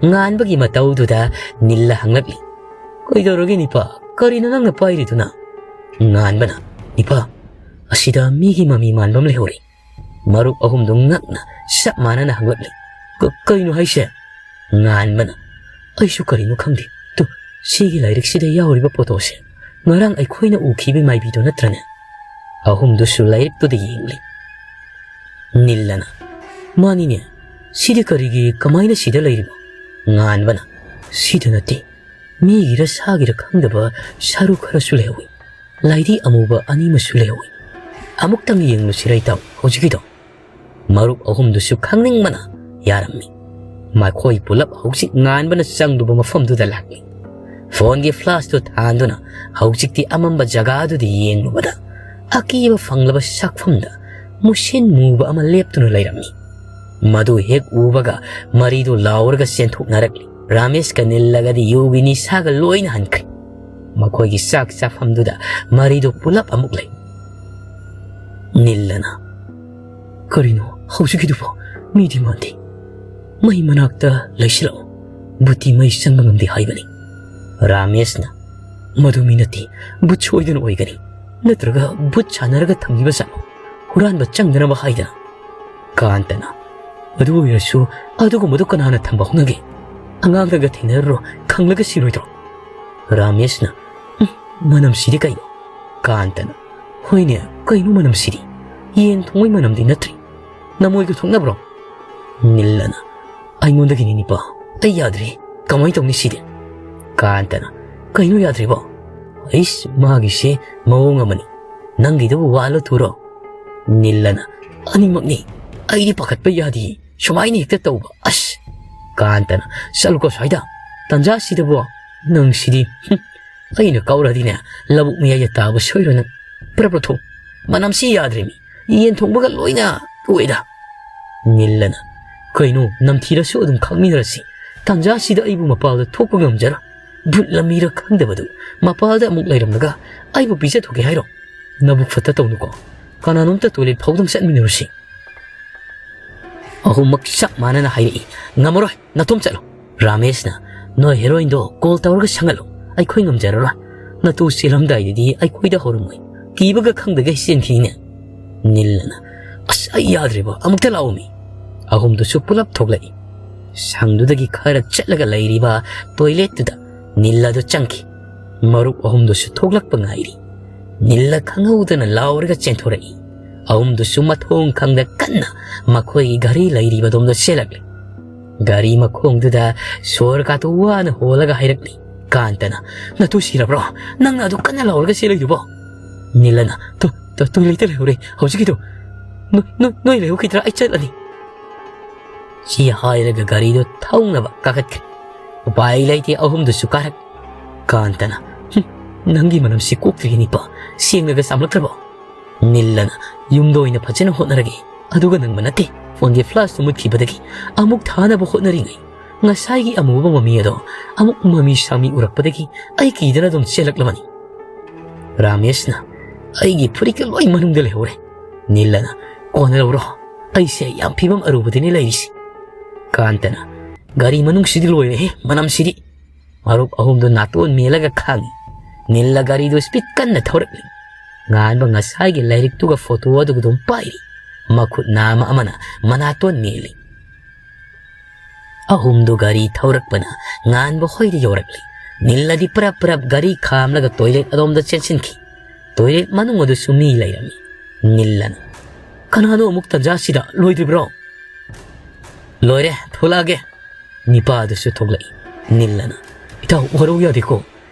ꯉꯥꯟꯕꯒꯤ ꯃꯇꯧꯗꯨꯗ ꯅꯤꯜꯂ ꯍꯪꯂꯛꯂꯤ, "ꯀꯩꯗꯧꯔꯒꯦ ꯅꯤꯄꯥ? ꯀꯔꯤꯅꯣ ꯅꯪꯅ ꯄꯥꯏꯔꯤꯗꯨꯅ?" ꯉꯥꯟꯕꯅ, "ꯅꯤꯄꯥ, ꯑꯁꯤꯗ ꯃꯤꯒꯤ ꯃꯃꯤ ꯃꯥꯟꯕ ꯑꯃ ꯂꯩꯍꯧꯔꯦ꯫" ꯃꯔꯨꯞ ꯑꯍꯨꯝꯗꯨ ꯉꯛꯅ ꯆꯞ ꯃꯥꯟꯅꯅ ꯍꯪꯂꯛꯂꯤ, "ꯀ-, ꯀꯩꯅꯣ ꯍꯥꯏꯁꯦ?" ꯉꯥꯟꯕꯅ, "ꯑꯩꯁꯨ ꯀꯔꯤꯅꯣ ꯈꯪꯗꯦ꯫ ꯇꯨ, ꯁꯤꯒꯤ ꯂꯥꯏꯔꯤꯛꯁꯤꯗ ꯌꯥꯎꯔꯤꯕ ꯐꯣꯇꯣꯁꯦ ꯉꯔꯥꯡ ꯑꯩꯈꯣꯏꯅ ꯎꯈꯤꯕ ꯃꯥꯏꯕꯤꯗꯣ ꯅꯠꯇ꯭ꯔꯅꯦ?" ꯑꯍꯨꯝꯗꯨꯁꯨ ꯂꯥꯏꯔꯤꯛꯇꯨꯗ ꯌꯦꯡꯂꯤ꯫ ꯅꯤꯜꯂꯅ, "ꯃꯥꯅꯤꯅꯦ, ꯁꯤꯗꯤ ꯀꯔꯤꯒꯤ, ꯀꯃꯥꯏꯅ ꯁꯤꯗ ꯂꯩꯔꯤꯕ?" ꯉꯥꯟꯕꯅ, "ꯁꯤꯗ ꯅꯠꯇꯦ, ꯃꯤꯒꯤꯔ ꯁꯥꯒꯤꯔ ꯈꯪꯗꯕ ꯁꯔꯨ ꯈꯔꯁꯨ ꯂꯩꯍꯧꯏ꯫ ꯂꯥꯏꯗꯤ ꯑꯃꯨꯕ ꯑꯅꯤ ꯑꯃꯁꯨ ꯂꯩꯍꯧꯏ꯫ ꯑꯃꯨꯛꯇꯪ ꯌꯦꯡꯂꯨꯁꯤꯔ ꯏꯇꯥꯎ, ꯍꯧꯖꯤꯛꯀꯤꯗꯣ?" ꯃꯔꯨꯞ ꯑꯍꯨꯝꯗꯨꯁꯨ ꯈꯪꯅꯤꯡꯕꯅ ꯌꯥꯔꯝꯃꯤ꯫ ꯃꯈꯣꯏ ꯄꯨꯂꯞ ꯍꯧꯖꯤꯛ ꯉꯥꯟꯕꯅ ꯆꯪꯂꯨꯕ ꯃꯐꯝꯗꯨꯗ ꯂꯥꯛꯂꯤ꯫ ꯐꯣꯟꯒꯤ ꯐ꯭ꯂꯥꯁꯇꯨ ꯊꯥꯟꯗꯨꯅ ꯍꯧꯖꯤꯛꯇꯤ ꯑꯃꯝꯕ ꯖꯒꯥꯗꯨꯗ ꯌꯦꯡꯂꯨꯕꯗ ꯑꯀꯤꯕ ꯐꯪꯂꯕ ꯁꯛꯐꯝꯗ ꯃꯨꯁꯤꯟ ꯃꯨꯕ ꯑꯃ ꯂꯦꯞꯇꯨꯅ ꯂꯩꯔꯝꯃꯤ꯫ ꯃꯗꯨ ꯍꯦꯛ ꯎꯕꯒ ꯃꯔꯤꯗꯨ ꯂꯥꯎꯔꯒ ꯆꯦꯟꯊꯣꯛꯅꯔꯛꯂꯤ꯫ ꯔꯥꯃꯦꯁꯀ ꯅꯤꯜꯂꯒꯗꯤ ꯌꯨꯒꯤ ꯅꯤꯁꯥꯒ ꯂꯣꯏꯅ ꯍꯟꯈ꯭ꯔꯦ꯫ ꯃꯈꯣꯏꯒꯤ ꯆꯥꯛ ꯆꯥꯐꯝꯗꯨꯗ ꯃꯔꯤꯗꯨ ꯄꯨꯂꯞ ꯑꯃꯨꯛ ꯂꯩ꯫ ꯅꯤꯜꯂꯅ, "ꯀꯔꯤꯅꯣ ꯍꯧꯖꯤꯛꯀꯤꯗꯨꯕꯣ? ꯃꯤꯗꯤ ꯃꯥꯟꯗꯦ꯫ ꯃꯩ ꯃꯅꯥꯛꯇ ꯂꯩꯁꯤꯜꯂꯛꯑꯣ꯫ ꯕꯨꯠꯇꯤ ꯃꯩ ꯆꯪꯕ ꯉꯝꯗꯦ ꯍꯥꯏꯕꯅꯤ꯫" ꯔꯥꯃꯦꯁꯅ, "ꯃꯗꯨ ꯃꯤ ꯅꯠꯇꯦ꯫ ꯕꯨꯠ ꯁꯣꯏꯗꯅ ꯑꯣꯏꯒꯅꯤ꯫ ꯅꯠꯇ꯭ꯔꯒ ꯕꯨꯠ ꯁꯥꯟꯅꯔꯒ ꯊꯝꯈꯤꯕ ꯖꯥꯠꯂꯣ? ꯍꯨꯔꯥꯟꯕ ꯆꯪꯗꯅꯕ ꯍꯥꯏꯗꯅ꯫" ꯀꯥꯟꯇꯅ, "ꯑꯗꯨ ꯑꯣꯏꯔꯁꯨ ꯑꯗꯨꯒꯨꯝꯕꯗꯨ ꯀꯅꯥꯅ ꯊꯝꯕ ꯍꯧꯅꯒꯦ? ꯑꯉꯥꯡꯅꯒ ꯊꯦꯡꯅꯔꯨꯔꯣ, ꯈꯪꯂꯒ ꯁꯤꯔꯣꯏꯗ꯭ꯔꯣ?" ꯔꯥꯃꯦꯁꯅ, "ꯎꯝ, ꯃꯅꯝꯁꯤꯗꯤ ꯀꯩꯅꯣ?" ꯀꯥꯟꯇꯅ, "ꯍꯣꯏꯅꯦ, ꯀꯩꯅꯣ ꯃꯅꯝꯁꯤꯗꯤ? ꯌꯦꯟ ꯊꯣꯡꯕꯩ ꯃꯅꯝꯗꯤ ꯅꯠꯇ꯭ꯔꯤ꯫ ꯅꯃꯣꯏꯒ ꯊꯣꯛꯅꯕ꯭ꯔꯣ?" ꯅꯤꯜꯂꯅ, "ꯑꯩꯉꯣꯟꯗꯒꯤꯅꯤ ꯅꯤꯄꯥ, ꯑꯩ ꯌꯥꯗ꯭ꯔꯦ꯫ ꯀꯃꯥꯏꯅ ꯇꯧꯅꯤ ꯁꯤꯗꯤ?" ꯀꯥꯟꯇꯅ, "ꯀꯩꯅꯣ ꯌꯥꯗ꯭ꯔꯤꯕꯣ? ꯑꯩꯁ, ꯃꯥꯒꯤꯁꯦ ꯃꯑꯣꯡ ꯑꯃꯅꯤ꯫ ꯅꯪꯒꯤꯗꯨꯕꯨ ꯋꯥꯜꯂꯣ ꯊꯨꯔꯣ?" ꯅꯤꯜꯂꯅ, "ꯑꯅꯤꯃꯛꯅꯤ꯫ ꯑꯩꯗꯤ ꯄꯥꯈꯠꯄ ꯌꯥꯗꯤꯌꯦ꯫ ꯁꯨꯃꯥꯏꯅ ꯍꯦꯛꯇ ꯇꯧꯕ꯫ ꯑꯁ!" ꯀꯥꯟꯇꯅ, "ꯆꯠꯂꯨꯀꯣ ꯁ꯭ꯋꯥꯏꯗ꯫ ꯇꯟꯖꯥꯁꯤꯗꯕꯣ ꯅꯪꯁꯤꯗꯤ꯫ ꯍꯨꯝ, ꯑꯩꯅ ꯀꯥꯎꯔꯗꯤꯅꯦ, ꯂꯧꯕꯨꯛ ꯃꯌꯥꯏꯗ ꯇꯥꯕ ꯁꯣꯏꯔꯣꯏ ꯅꯪ꯫ ꯄ꯭ꯔꯞ ꯄ꯭ꯔꯞ ꯊꯣꯛ꯫ ꯃꯅꯝꯁꯤ ꯌꯥꯗ꯭ꯔꯦꯃꯤ꯫ ꯌꯦꯟ ꯊꯣꯡꯕꯒ ꯂꯣꯏꯅ ꯑꯣꯏꯗ꯫" ꯅꯤꯜꯂꯅ, "ꯀꯩꯅꯣ, ꯅꯝꯊꯤꯔꯁꯨ ꯑꯗꯨꯝ ꯈꯥꯡꯃꯤꯟꯅꯔꯁꯤ꯫ ꯇꯥꯟꯖꯥꯁꯤꯗ ꯑꯩꯕꯨ ꯃꯄꯥꯜꯗ ꯊꯣꯛꯄ ꯉꯝꯖꯔꯣꯏ꯫ ꯚꯨꯠꯂ ꯃꯤꯔ ꯈꯪꯗꯕꯗꯨ ꯃꯄꯥꯜꯗ ꯑꯃꯨꯛ ꯂꯩꯔꯝꯂꯒ ꯑꯩꯕꯨ ꯄꯤꯖꯊꯣꯛꯀꯦ ꯍꯥꯏꯔꯣ? ꯅꯕꯨꯛ ꯐꯠꯇ ꯇꯧꯅꯨꯀꯣ꯫ ꯀꯅꯥꯅꯣꯝꯇ ꯇꯣꯏꯂꯦꯠ ꯐꯥꯎꯗꯪ ꯆꯠꯃꯤꯟꯅꯔꯨꯁꯤ꯫" ꯑꯍꯨꯝꯃꯛ ꯆꯞ ꯃꯥꯟꯅꯅ ꯍꯥꯏꯔꯛꯏ, "ꯉꯝꯃꯔꯣꯏ, ꯅꯇꯣꯝ ꯆꯠꯂꯣ꯫" ꯔꯥꯃꯦꯁꯅ, "ꯅꯣꯏ ꯍꯦꯔꯣꯏꯟꯗꯣ ꯀꯣꯜ ꯇꯧꯔꯒ ꯁꯪꯍꯜꯂꯨ꯫ ꯑꯩꯈꯣꯏ ꯉꯝꯖꯔꯔꯣꯏ꯫ ꯅꯇꯨ ꯆꯦꯜꯂꯝꯗꯥꯏꯗꯗꯤ ꯑꯩꯈꯣꯏꯗ ꯍꯧꯔꯝꯃꯣꯏ꯫ ꯀꯤꯕꯒ ꯈꯪꯗꯒꯩ ꯆꯦꯟꯈꯤꯅꯤꯅꯦ꯫" ꯅꯤꯜꯂꯅ, "ꯑꯁ, ꯑꯩ ꯌꯥꯗ꯭ꯔꯦꯕ, ꯑꯃꯨꯛꯇ ꯂꯥꯛꯑꯣꯃꯤ꯫" ꯑꯍꯨꯝꯗꯨꯁꯨ ꯄꯨꯂꯞ ꯊꯣꯛꯂꯛꯏ꯫ ꯁꯪꯗꯨꯗꯒꯤ ꯈꯔ ꯆꯠꯂꯒ ꯂꯩꯔꯤꯕ ꯇꯣꯏꯂꯦꯠꯇꯨꯗ ꯅꯤꯜꯂꯗꯨ ꯆꯪꯈꯤ꯫ ꯃꯔꯨꯞ ꯑꯍꯨꯝꯗꯨꯁꯨ ꯊꯣꯛꯂꯛꯄ ꯉꯥꯏꯔꯤ꯫ ꯅꯤꯜꯂ ꯈꯪꯍꯧꯗꯅ ꯂꯥꯎꯔꯒ ꯆꯦꯟꯊꯣꯔꯛꯏ꯫ ꯑꯍꯨꯝꯗꯨꯁꯨ ꯃꯊꯣꯡ ꯈꯪꯗ ꯀꯟꯅ ꯃꯈꯣꯏꯒꯤ ꯘꯔꯤ ꯂꯩꯔꯤꯕꯗꯣꯝꯗ ꯆꯦꯜꯂꯛꯂꯤ꯫ ꯘꯔꯤ ꯃꯈꯣꯡꯗꯨꯗ ꯁꯣꯔ ꯀꯥꯇꯨ ꯋꯥꯅ ꯍꯣꯜꯂꯒ ꯍꯥꯏꯔꯛꯂꯤ꯫ ꯀꯥꯟꯇꯅ, "ꯅꯇꯨ ꯁꯤꯔꯕ꯭ꯔꯣ? ꯅꯪꯅ ꯑꯗꯨ ꯀꯟꯅ ꯂꯥꯎꯔꯒ ꯆꯦꯜꯂꯤꯗꯨꯕꯣ?" ꯅꯤꯜꯂꯅ, "ꯇꯣ-, ꯇꯣ-, ꯇꯣꯏꯂꯦꯠꯇ ꯂꯩꯍꯧꯔꯦ ꯍꯧꯖꯤꯛꯀꯤꯗꯣ꯫ ꯅꯣꯏ, ꯅꯣꯏ, ꯅꯣꯏ ꯂꯩꯍꯧꯈꯤꯗ꯭ꯔꯥ? ꯑꯩ ꯆꯠꯂꯅꯤ꯫" ꯁꯤ ꯍꯥꯏꯔꯒ ꯒꯥꯔꯤꯗꯣ ꯊꯧꯅꯕ ꯀꯥꯈꯠꯈ꯭ꯔꯦ꯫ ꯎꯄꯥꯏ ꯂꯩꯇꯦ, ꯑꯍꯨꯝꯗꯨꯁꯨ ꯀꯥꯔꯛ꯫ ꯀꯥꯟꯇꯅ, "ꯍꯨꯝ, ꯅꯪꯒꯤ ꯃꯅꯝꯁꯤ ꯀꯣꯛꯇ꯭ꯔꯤꯅꯤꯄꯥ, ꯁꯦꯡꯅꯒ ꯆꯥꯝꯂꯛꯇ꯭ꯔꯕꯣ?" ꯅꯤꯜꯂꯅ ꯌꯨꯝꯗ ꯑꯣꯏꯅ ꯐꯖꯅ ꯍꯣꯠꯅꯔꯒꯦ꯫ ꯑꯗꯨꯒ ꯅꯪꯕ ꯅꯠꯇꯦ, ꯐꯣꯟꯒꯤ ꯐ꯭ꯂꯥꯁꯇꯨ ꯃꯨꯠꯈꯤꯕꯗꯒꯤ ꯑꯃꯨꯛ ꯊꯥꯅꯕ ꯍꯣꯠꯅꯔꯤꯉꯩ ꯉꯁꯥꯏꯒꯤ ꯑꯃꯨꯕ ꯃꯃꯤ ꯑꯗꯣ ꯑꯃꯨꯛ ꯃꯃꯤ ꯁꯥꯃꯤ ꯎꯔꯛꯄꯗꯒꯤ ꯑꯩ ꯀꯤꯗꯅ ꯑꯗꯨꯝ ꯆꯦꯜꯂꯛꯂꯕꯅꯤ꯫ ꯔꯥꯃꯦꯁꯅ ꯑꯩꯒꯤ ꯐꯨꯔꯤꯠꯀ ꯂꯣꯏ ꯃꯅꯨꯡꯗ ꯂꯩꯍꯧꯔꯦ꯫ ꯅꯤꯜꯂꯅ, "ꯀꯣꯟꯅ ꯂꯧꯔꯣ, ꯑꯩꯁꯦ ꯌꯥꯝ ꯐꯤꯕꯝ ꯑꯔꯨꯕꯗꯅꯤ ꯂꯩꯔꯤꯁꯦ꯫" ꯀꯥꯟꯇꯅ, "ꯒꯥꯔꯤ ꯃꯅꯨꯡꯁꯤꯗꯤ ꯂꯣꯏꯔꯦꯍꯦ, ꯃꯅꯝꯁꯤꯗꯤ!" ꯃꯔꯨꯞ ꯑꯍꯨꯝꯗꯨ ꯅꯥꯇꯣꯟ ꯃꯦꯜꯂꯒ ꯈꯥꯡꯏ꯫ ꯅꯤꯜꯂ ꯒꯥꯔꯤꯗꯨ ꯁ꯭ꯄꯤꯗ ꯀꯟꯅ ꯊꯧꯔꯛꯂꯤ꯫ ꯉꯥꯟꯕ ꯉꯁꯥꯏꯒꯤ ꯂꯥꯏꯔꯤꯛꯇꯨꯒ ꯐꯣꯇꯣ ꯑꯗꯨꯒ ꯑꯗꯨꯝ ꯄꯥꯏꯔꯤ꯫ ꯃꯈꯨꯠ ꯅꯥꯝꯃ ꯑꯃꯅ ꯃꯅꯥꯇꯣꯟ ꯃꯦꯜꯂꯤ꯫ ꯑꯍꯨꯝꯗꯨ ꯒꯥꯔꯤ ꯊꯧꯔꯛꯄꯅ ꯉꯥꯟꯕ ꯍꯣꯏꯗ ꯌꯧꯔꯛꯂꯤ꯫ ꯅꯤꯜꯂꯗꯤ ꯄ꯭ꯔꯞ ꯄ꯭ꯔꯞ ꯒꯥꯔꯤ ꯈꯥꯝꯂꯒ ꯇꯣꯏꯂꯦꯠ ꯑꯗꯣꯝꯗ ꯆꯦꯟꯁꯤꯟꯈꯤ꯫ ꯇꯣꯏꯂꯦꯠ ꯃꯅꯨꯡ ꯑꯗꯨꯁꯨ ꯃꯤ ꯂꯩꯔꯝꯃꯤ꯫ ꯅꯤꯜꯂꯅ, "ꯀꯅꯥꯅꯣ ꯑꯃꯨꯛ ꯇꯟꯖꯥꯁꯤꯗ? ꯂꯣꯏꯗ꯭ꯔꯤꯕ꯭ꯔꯣ?" "ꯂꯣꯏꯔꯦ, ꯊꯣꯛꯂꯛꯑꯒꯦ꯫" ꯅꯤꯄꯥ ꯑꯗꯨꯁꯨ ꯊꯣꯛꯂꯛꯏ꯫ ꯅꯤꯜꯂꯅ, "ꯏꯇꯥꯎ, ꯋꯥꯔꯧ ꯌꯥꯗꯦꯀꯣ꯫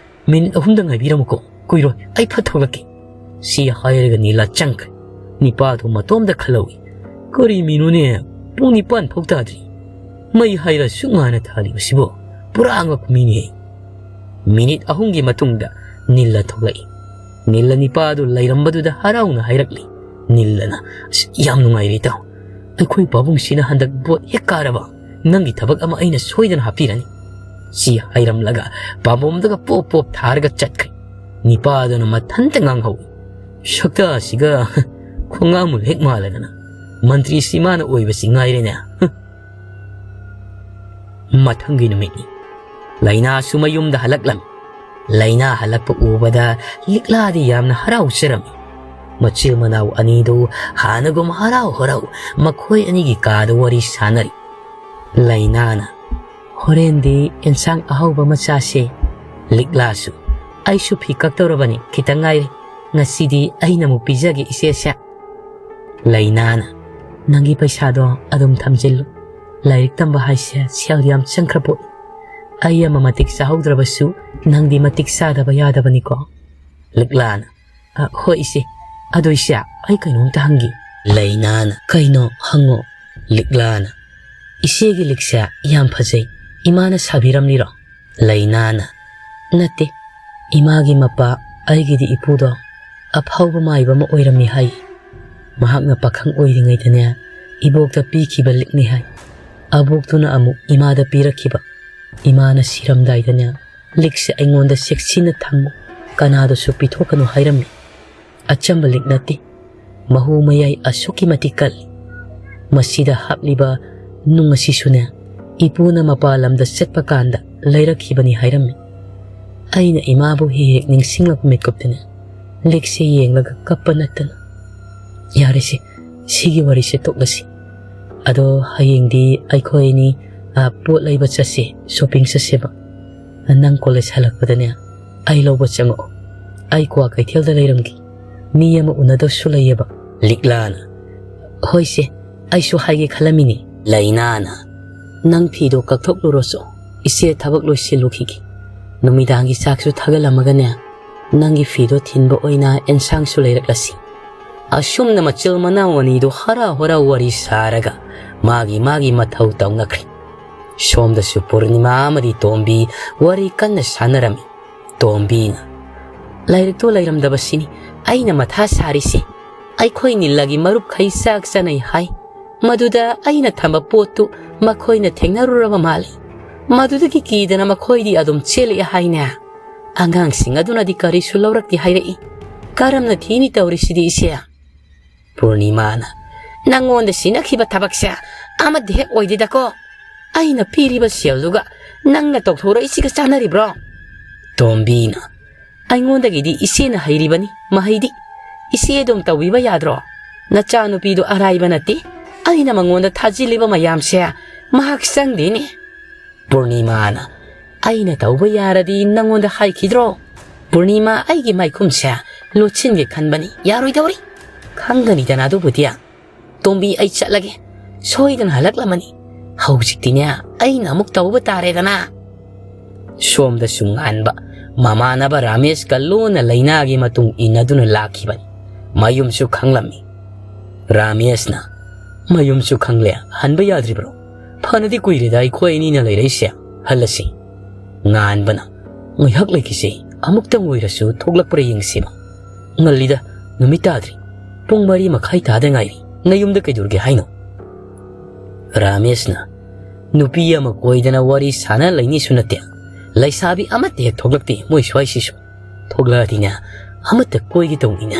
ꯃꯤꯅꯤꯠ ꯑꯍꯨꯝꯗ ꯉꯥꯏꯕꯤꯔꯝꯃꯨꯀꯣ, ꯀꯨꯏꯔꯣꯏ, ꯑꯩ ꯐꯠ ꯊꯣꯛꯂꯛꯀꯦ꯫" ꯁꯤ ꯍꯥꯏꯔꯒ ꯅꯤꯜꯂ ꯆꯪꯈ꯭ꯔꯦ꯫ ꯅꯤꯄꯥꯗꯨ ꯃꯇꯣꯝꯗ ꯈꯜꯍꯧꯏ, "ꯀꯔꯤ ꯃꯤꯅꯣꯅꯦ, ꯄꯨꯡ ꯅꯤꯄꯥꯟ ꯐꯥꯎ ꯇꯥꯗ꯭ꯔꯤ꯫ ꯃꯩ ꯍꯥꯏꯔ ꯁꯨꯛ ꯉꯥꯟꯅ ꯊꯥꯜꯂꯤꯕꯁꯤꯕꯨ? ꯄꯨꯔꯥ ꯑꯉꯛꯄ ꯃꯤꯅꯤꯍꯦ꯫" ꯃꯤꯅꯤꯠ ꯑꯍꯨꯝꯒꯤ ꯃꯇꯨꯡꯗ ꯅꯤꯜꯂ ꯊꯣꯛꯂꯛꯏ꯫ ꯅꯤꯜꯂ ꯅꯤꯄꯥꯗꯨ ꯂꯩꯔꯝꯕꯗꯨꯗ ꯍꯔꯥꯎꯅ ꯍꯥꯏꯔꯛꯂꯤ꯫ ꯅꯤꯜꯂꯅ, "ꯑꯁ, ꯌꯥꯝ ꯅꯨꯡꯉꯥꯏꯔꯦ ꯏꯇꯥꯎ꯫ ꯑꯩꯈꯣꯏ ꯄꯥꯕꯨꯡꯁꯤꯅ ꯍꯟꯗꯛ ꯚꯣꯠ ꯍꯦꯛ ꯀꯥꯔꯕ ꯅꯪꯒꯤ ꯊꯕꯛ ꯑꯃ ꯑꯩꯅ ꯁꯣꯏꯗꯅ ꯍꯥꯞꯄꯤꯔꯅꯤ꯫" ꯁꯤ ꯍꯥꯏꯔꯝꯂꯒ ꯄꯥꯝꯕꯣꯝꯗꯒ ꯄꯣꯞ ꯄꯣꯞ ꯊꯥꯔꯒ ꯆꯠꯈ꯭ꯔꯦ꯫ ꯅꯤꯄꯥꯗꯨꯅ ꯃꯊꯟꯇ ꯉꯥꯡꯍꯧꯏ, "ꯁꯛꯇꯥꯁꯤꯒ ꯈꯣꯡꯉꯥꯃꯨꯜ ꯍꯦꯛ ꯃꯥꯜꯂꯗꯅ꯫ ꯃꯟꯇ꯭ꯔꯤꯁꯤ ꯃꯥꯅ ꯑꯣꯏꯕꯁꯤ ꯉꯥꯏꯔꯦꯅꯦ꯫" ꯃꯊꯪꯒꯤ ꯅꯨꯃꯤꯠꯅꯤ꯫ ꯂꯩꯅꯥꯁꯨ ꯃꯌꯨꯝꯗ ꯍꯜꯂꯛꯂꯝꯃꯤ꯫ ꯂꯩꯅꯥ ꯍꯜꯂꯛꯄ ꯎꯕꯗ ꯂꯤꯛꯂꯥꯗꯤ ꯌꯥꯝꯅ ꯍꯔꯥꯎꯖꯔꯝꯃꯤ꯫ ꯃꯆꯤꯜ ꯃꯅꯥꯎ ꯑꯅꯤꯗꯨ ꯍꯥꯟꯅꯒꯨꯝ ꯍꯔꯥꯎ ꯍꯔꯥꯎ ꯃꯈꯣꯏ ꯑꯅꯤꯒꯤ ꯀꯥꯗ ꯋꯥꯔꯤ ꯁꯥꯟꯅꯔꯤ꯫ ꯂꯩꯅꯥꯅ, "ꯍꯣꯔꯦꯟꯗꯤ ꯑꯦꯟꯁꯥꯡ ꯑꯍꯥꯎꯕ ꯑꯃ ꯆꯥꯁꯦ꯫" ꯂꯤꯛꯂꯥꯁꯨ, "ꯑꯩꯁꯨ ꯐꯤ ꯀꯛꯇꯧꯔꯕꯅꯤ, ꯈꯤꯇꯪ ꯉꯥꯏꯔꯦ꯫ ꯉꯁꯤꯗꯤ ꯑꯩꯅ ꯑꯃꯨꯛ ꯄꯤꯖꯒꯦ ꯏꯆꯦꯁꯦ꯫" ꯂꯩꯅꯥꯅ, "ꯅꯪꯒꯤ ꯄꯩꯁꯥꯗꯣ ꯑꯗꯨꯝ ꯊꯝꯖꯤꯜꯂꯨ꯫ ꯂꯥꯏꯔꯤꯛ ꯇꯝꯕ ꯍꯥꯏꯁꯦ ꯁꯦꯜ ꯌꯥꯝ ꯆꯪꯈ꯭ꯔ ꯄꯣꯠꯅꯤ꯫ ꯑꯩ ꯑꯃ ꯃꯇꯤꯛ ꯆꯥꯍꯧꯗ꯭ꯔꯕꯁꯨ ꯅꯪꯗꯤ ꯃꯇꯤꯛ ꯆꯥꯗꯕ ꯌꯥꯗꯕꯅꯤꯀꯣ꯫" ꯂꯤꯛꯂꯥꯅ, "ꯑ, ꯍꯣꯏ ꯏꯆꯦ, ꯑꯗꯣ ꯏꯆꯦ, ꯑꯩ ꯀꯩꯅꯣꯝꯇ ꯍꯪꯒꯦ꯫" ꯂꯩꯅꯥꯅ, "ꯀꯩꯅꯣ? ꯍꯪꯉꯣ꯫" ꯂꯤꯛꯂꯥꯅ, "ꯏꯆꯦꯒꯤ ꯂꯤꯛꯁꯦ ꯌꯥꯝ ꯐꯖꯩ, ꯏꯃꯥꯅ ꯁꯥꯕꯤꯔꯝꯂꯤꯔꯣ?" ꯂꯩꯅꯥꯅ, "ꯅꯠꯇꯦ, ꯏꯃꯥꯒꯤ ꯃꯄꯥ, ꯑꯩꯒꯤꯗꯤ ꯏꯄꯨꯗꯣ ꯑꯐꯥꯎꯕ ꯃꯥꯏꯕ ꯑꯃ ꯑꯣꯏꯔꯝꯃꯤ ꯍꯥꯏ꯫ ꯃꯍꯥꯛꯅ ꯄꯥꯈꯪ ꯑꯣꯏꯔꯤꯉꯩꯗꯅꯦ, ꯏꯕꯣꯛꯇ ꯄꯤꯈꯤꯕ ꯂꯤꯛꯅꯤ ꯍꯥꯏ꯫ ꯑꯕꯣꯛꯇꯨꯅ ꯑꯃꯨꯛ ꯏꯃꯥꯗ ꯄꯤꯔꯛꯈꯤꯕ꯫ ꯏꯃꯥꯅ ꯁꯤꯔꯝꯗꯥꯏꯗꯅꯦ, ꯂꯤꯛꯁꯦ ꯑꯩꯉꯣꯟꯗ ꯆꯦꯛꯁꯤꯟꯅ ꯊꯝꯃꯨ, ꯀꯅꯥꯗꯁꯨ ꯄꯤꯊꯣꯛꯀꯅꯨ ꯍꯥꯏꯔꯝꯃꯤ꯫ ꯑꯆꯝꯕ ꯂꯤꯛ ꯅꯠꯇꯦ, ꯃꯍꯨ ꯃꯌꯥꯏ ꯑꯁꯨꯛꯀꯤ ꯃꯇꯤꯛ ꯀꯜꯂꯤ꯫ ꯃꯁꯤꯗ ꯍꯥꯞꯂꯤꯕ ꯅꯨꯡ ꯑꯁꯤꯁꯨꯅꯦ, ꯏꯄꯨꯅ ꯃꯄꯥꯟ ꯂꯝꯗ ꯆꯠꯄ ꯀꯥꯟꯗ ꯂꯩꯔꯛꯈꯤꯕꯅꯤ ꯍꯥꯏꯔꯝꯃꯤ꯫ ꯑꯩꯅ ꯏꯃꯥꯕꯨ ꯍꯦꯛ ꯍꯦꯛ ꯅꯤꯡꯁꯤꯡꯂꯛꯄ ꯃꯤꯠꯀꯨꯞꯇꯅꯦ, ꯂꯤꯛꯁꯦ ꯌꯦꯡꯂꯒ ꯀꯞꯄ ꯅꯠꯇꯅ꯫ "ꯌꯥꯔꯦꯁꯦ, ꯁꯤꯒꯤ ꯋꯥꯔꯤꯁꯦ ꯇꯣꯛꯂꯁꯤ꯫ ꯑꯗꯣ ꯍꯌꯦꯡꯗꯤ ꯑꯩꯈꯣꯏ ꯑꯅꯤ, ꯑ, ꯄꯣꯠ ꯂꯩꯕ ꯆꯠꯁꯦ, ꯁꯣꯄꯤꯡ ꯆꯠꯁꯦꯕ꯫ ꯅꯪ ꯀꯣꯂꯦꯖ ꯍꯜꯂꯛꯄꯗꯅꯦ, ꯑꯩ ꯂꯧꯕ ꯆꯪꯉꯛꯑꯣ꯫ ꯑꯩ ꯀ꯭ꯋꯥ ꯀꯩꯊꯦꯜꯗ ꯂꯩꯔꯝꯒꯦ꯫ ꯃꯤ ꯑꯃ ꯎꯅꯗꯧꯁꯨ ꯂꯩꯌꯦꯕ꯫" ꯂꯤꯛꯂꯥꯅ, "ꯍꯣꯏꯁꯦ, ꯑꯩꯁꯨ ꯍꯥꯏꯒꯦ ꯈꯜꯂꯝꯃꯤꯅꯦ꯫" ꯂꯩꯅꯥꯅ, "ꯅꯪ ꯐꯤꯗꯣ ꯀꯛꯊꯣꯛꯂꯨꯔꯣꯁꯨ, ꯏꯆꯦ ꯊꯕꯛ ꯂꯣꯏꯁꯤꯜꯂꯨꯈꯤꯒꯦ꯫ ꯅꯨꯃꯤꯗꯥꯡꯒꯤ ꯆꯥꯛꯁꯨ ꯊꯥꯒꯠꯂꯝꯃꯒꯅꯦ, ꯅꯪꯒꯤ ꯐꯤꯗꯣ ꯊꯤꯟꯕ ꯑꯣꯏꯅ ꯑꯦꯟꯁꯥꯡꯁꯨ ꯂꯩꯔꯛꯂꯁꯤ꯫" ꯑꯁꯨꯝꯅ ꯃꯆꯤꯜ ꯃꯅꯥꯎ ꯑꯅꯤꯗꯨ ꯍꯔꯥꯎ ꯍꯔꯥꯎ ꯋꯥꯔꯤ ꯁꯥꯔꯒ ꯃꯥꯒꯤ ꯃꯥꯒꯤ ꯃꯊꯧ ꯇꯧꯅꯈ꯭ꯔꯦ꯫ ꯁꯣꯝꯗꯁꯨ ꯄꯨꯔꯅꯤꯃꯥ ꯑꯃꯗꯤ ꯇꯣꯝꯕꯤ ꯋꯥꯔꯤ ꯀꯟꯅ ꯁꯥꯟꯅꯔꯝꯃꯤ꯫ ꯇꯣꯝꯕꯤꯅ, "ꯂꯥꯏꯔꯤꯛꯇꯣ ꯂꯩꯔꯝꯗꯕꯁꯤꯅꯤ ꯑꯩꯅ ꯃꯊꯥ ꯁꯥꯔꯤꯁꯦ꯫ ꯑꯩꯈꯣꯏ ꯅꯤꯜꯂꯒꯤ ꯃꯔꯨꯞꯈꯩ ꯆꯥꯛ ꯆꯥꯅꯩ ꯍꯥꯏ꯫ ꯃꯗꯨꯗ ꯑꯩꯅ ꯊꯝꯕ ꯄꯣꯠꯇꯨ ꯃꯈꯣꯏꯅ ꯊꯦꯡꯅꯔꯨꯔꯕ ꯃꯥꯜꯂꯤ꯫ ꯃꯗꯨꯗꯒꯤ ꯀꯤꯗꯅ ꯃꯈꯣꯏꯗꯤ ꯑꯗꯨꯝ ꯆꯦꯜꯂꯛꯑꯦ ꯍꯥꯏꯅꯦ꯫ ꯑꯉꯥꯡꯁꯤꯡ ꯑꯗꯨꯅꯗꯤ ꯀꯔꯤꯁꯨ ꯂꯧꯔꯛꯇꯦ ꯍꯥꯏꯔꯛꯏ꯫ ꯀꯔꯝꯅ ꯊꯤꯅꯤ ꯇꯧꯔꯤꯁꯤꯗꯤ ꯏꯆꯦ?" ꯄꯨꯔꯅꯤꯃꯥꯅ, "ꯅꯪꯉꯣꯟꯗ ꯁꯤꯟꯅꯈꯤꯕ ꯊꯕꯛꯁꯦ ꯑꯃꯗꯤ ꯍꯦꯛ ꯑꯣꯏꯗꯦꯗꯀꯣ꯫ ꯑꯩꯅ ꯄꯤꯔꯤꯕ ꯁꯦꯜꯗꯨꯒ ꯅꯪꯅ ꯇꯧꯊꯣꯔꯛꯏꯁꯤꯒ ꯆꯥꯟꯅꯔꯤꯕ꯭ꯔꯣ?" ꯇꯣꯝꯕꯤꯅ, "ꯑꯩꯉꯣꯟꯗꯒꯤꯗꯤ ꯏꯆꯦꯅ ꯍꯩꯔꯤꯕꯅꯤ ꯃꯍꯩꯗꯤ꯫ ꯏꯆꯦ ꯑꯗꯨꯝ ꯇꯧꯕꯤꯕ ꯌꯥꯗ꯭ꯔꯣ? ꯅꯆꯥꯅꯨꯄꯤꯗꯨ ꯑꯔꯥꯏꯕ ꯅꯠꯇꯦ꯫ ꯑꯩꯅ ꯃꯉꯣꯟꯗ ꯊꯥꯖꯤꯜꯂꯤꯕ ꯃꯌꯥꯝꯁꯦ ꯃꯍꯥꯛ ꯆꯪꯗꯦꯅꯦ꯫" ꯄꯨꯔꯅꯤꯃꯥꯅ, "ꯑꯩꯅ ꯇꯧꯕ ꯌꯥꯔꯗꯤ ꯅꯪꯉꯣꯟꯗ ꯍꯥꯏꯈꯤꯗ꯭ꯔꯣ? ꯄꯨꯔꯅꯤꯃꯥ, ꯑꯩꯒꯤ ꯃꯥꯏꯈꯨꯝꯁꯦ ꯂꯣꯠꯁꯤꯟꯒꯦ ꯈꯟꯕꯅꯤ, ꯌꯥꯔꯣꯏꯗꯧꯔꯤ꯫ ꯈꯪꯒꯅꯤꯗꯅ ꯑꯗꯨꯕꯨꯗꯤ꯫ ꯇꯣꯝꯕꯤ, ꯑꯩ ꯆꯠꯂꯒꯦ꯫ ꯁꯣꯏꯗꯅ ꯍꯜꯂꯛꯂꯝꯃꯅꯤ꯫ ꯍꯧꯖꯤꯛꯇꯤꯅꯦ, ꯑꯩꯅ ꯑꯃꯨꯛ ꯇꯧꯕ ꯇꯥꯔꯦꯗꯅ꯫" ꯁꯣꯝꯗꯁꯨ ꯉꯥꯟꯕ ꯃꯃꯥꯟꯅꯕ ꯔꯥꯃꯦꯁꯀ ꯂꯣꯟꯅ ꯂꯩꯅꯥꯒꯤ ꯃꯇꯨꯡ ꯏꯟꯅꯗꯨꯅ ꯂꯥꯛꯈꯤꯕꯅꯤ꯫ ꯃꯌꯨꯝꯁꯨ ꯈꯪꯂꯝꯃꯤ꯫ ꯔꯥꯃꯦꯁꯅ, "ꯃꯌꯨꯝꯁꯨ ꯈꯪꯂꯦ, ꯍꯟꯕ ꯌꯥꯗ꯭ꯔꯤꯕ꯭ꯔꯣ? ꯐꯅꯗꯤ ꯀꯨꯏꯔꯦꯗ ꯑꯩꯈꯣꯏ ꯑꯅꯤꯅ ꯂꯩꯔꯛꯏꯁꯦ, ꯍꯜꯂꯁꯤ꯫" ꯉꯥꯟꯕꯅ, "ꯉꯥꯏꯍꯥꯛ ꯂꯩꯈꯤꯁꯦ, ꯑꯃꯨꯛꯇꯪ ꯑꯣꯏꯔꯁꯨ ꯊꯣꯛꯂꯛꯄ꯭ꯔꯥ ꯌꯦꯡꯁꯤꯕ꯫ ꯉꯜꯂꯤꯗ, ꯅꯨꯃꯤꯠ ꯇꯥꯗ꯭ꯔꯤ, ꯄꯨꯡ ꯃꯔꯤ ꯃꯈꯥꯏ ꯇꯥꯗ ꯉꯥꯏꯔꯤ, ꯅꯌꯨꯝꯗ ꯀꯩꯗꯧꯔꯒꯦ ꯍꯥꯏꯅꯣ?" ꯔꯥꯃꯦꯁꯅ, ꯅꯨꯄꯤ ꯑꯃ ꯀꯣꯏꯗꯅ ꯋꯥꯔꯤ ꯁꯥꯟꯅ ꯂꯩꯅꯤꯁꯨ ꯅꯠꯇꯦ꯫ ꯂꯩꯁꯥꯕꯤ ꯑꯃꯠꯇ ꯍꯦꯛ ꯊꯣꯛꯂꯛꯇꯦ ꯃꯣꯏ ꯁ꯭ꯋꯥꯏꯁꯤꯁꯨ꯫ ꯊꯣꯛꯂꯛꯑꯗꯤꯅꯦ, ꯑꯃꯠꯇ ꯀꯣꯏꯒꯦ ꯇꯧꯅꯤꯅꯦ꯫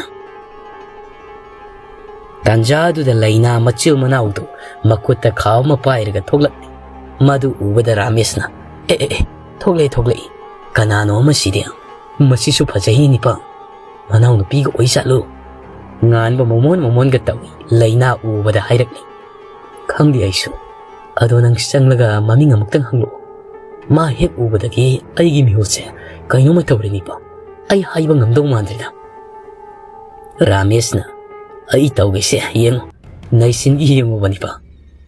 ꯇꯥꯟꯖꯥꯗꯨꯗ ꯂꯩꯅꯥ ꯃꯆꯤꯜ ꯃꯅꯥꯎꯗꯨ ꯃꯈꯨꯠꯇ ꯈꯥꯎ ꯑꯃ ꯄꯥꯏꯔꯒ ꯊꯣꯛꯂꯛꯂꯤ꯫ ꯃꯗꯨ ꯎꯕꯗ ꯔꯥꯃꯦꯁꯅ, "ꯑꯦ, ꯑꯦ, ꯑꯦ, ꯊꯣꯛꯂꯛꯏ, ꯊꯣꯛꯂꯛꯏ꯫ ꯀꯅꯥꯅꯣ ꯑꯃꯁꯤꯗꯤ? ꯃꯁꯤꯁꯨ ꯐꯖꯩꯅꯦ ꯅꯤꯄꯥ꯫ ꯃꯅꯥꯎꯅꯨꯄꯤꯒ ꯑꯣꯏꯖꯥꯠꯂꯣ?" ꯉꯥꯟꯕ ꯃꯣꯃꯣꯟ ꯃꯣꯃꯣꯟꯒ ꯇꯧꯏ꯫ ꯂꯩꯅꯥ ꯎꯕꯗ ꯍꯥꯏꯔꯛꯂꯤ, "ꯈꯪꯗꯦ ꯑꯩꯁꯨ꯫ ꯑꯗꯣ ꯅꯪ ꯆꯪꯂꯒ ꯃꯃꯤꯡ ꯑꯃꯨꯛꯇꯪ ꯍꯪꯂꯛꯑꯣ꯫ ꯃꯥ ꯍꯦꯛ ꯎꯕꯗꯒꯤ ꯑꯩꯒꯤ ꯃꯤꯍꯨꯠꯁꯦ ꯀꯩꯅꯣꯝꯃ ꯇꯧꯔꯦ ꯅꯤꯄꯥ꯫ ꯑꯩ ꯍꯥꯏꯕ ꯉꯝꯗꯧ ꯃꯥꯟꯗ꯭ꯔꯦꯗ꯫" ꯔꯥꯃꯦꯁꯅ, "ꯑꯩ ꯇꯧꯒꯦꯁꯦ ꯌꯦꯡꯉꯨ, ꯅꯩꯁꯤꯟꯒꯦ ꯌꯦꯡꯉꯨꯕ ꯅꯤꯄꯥ꯫"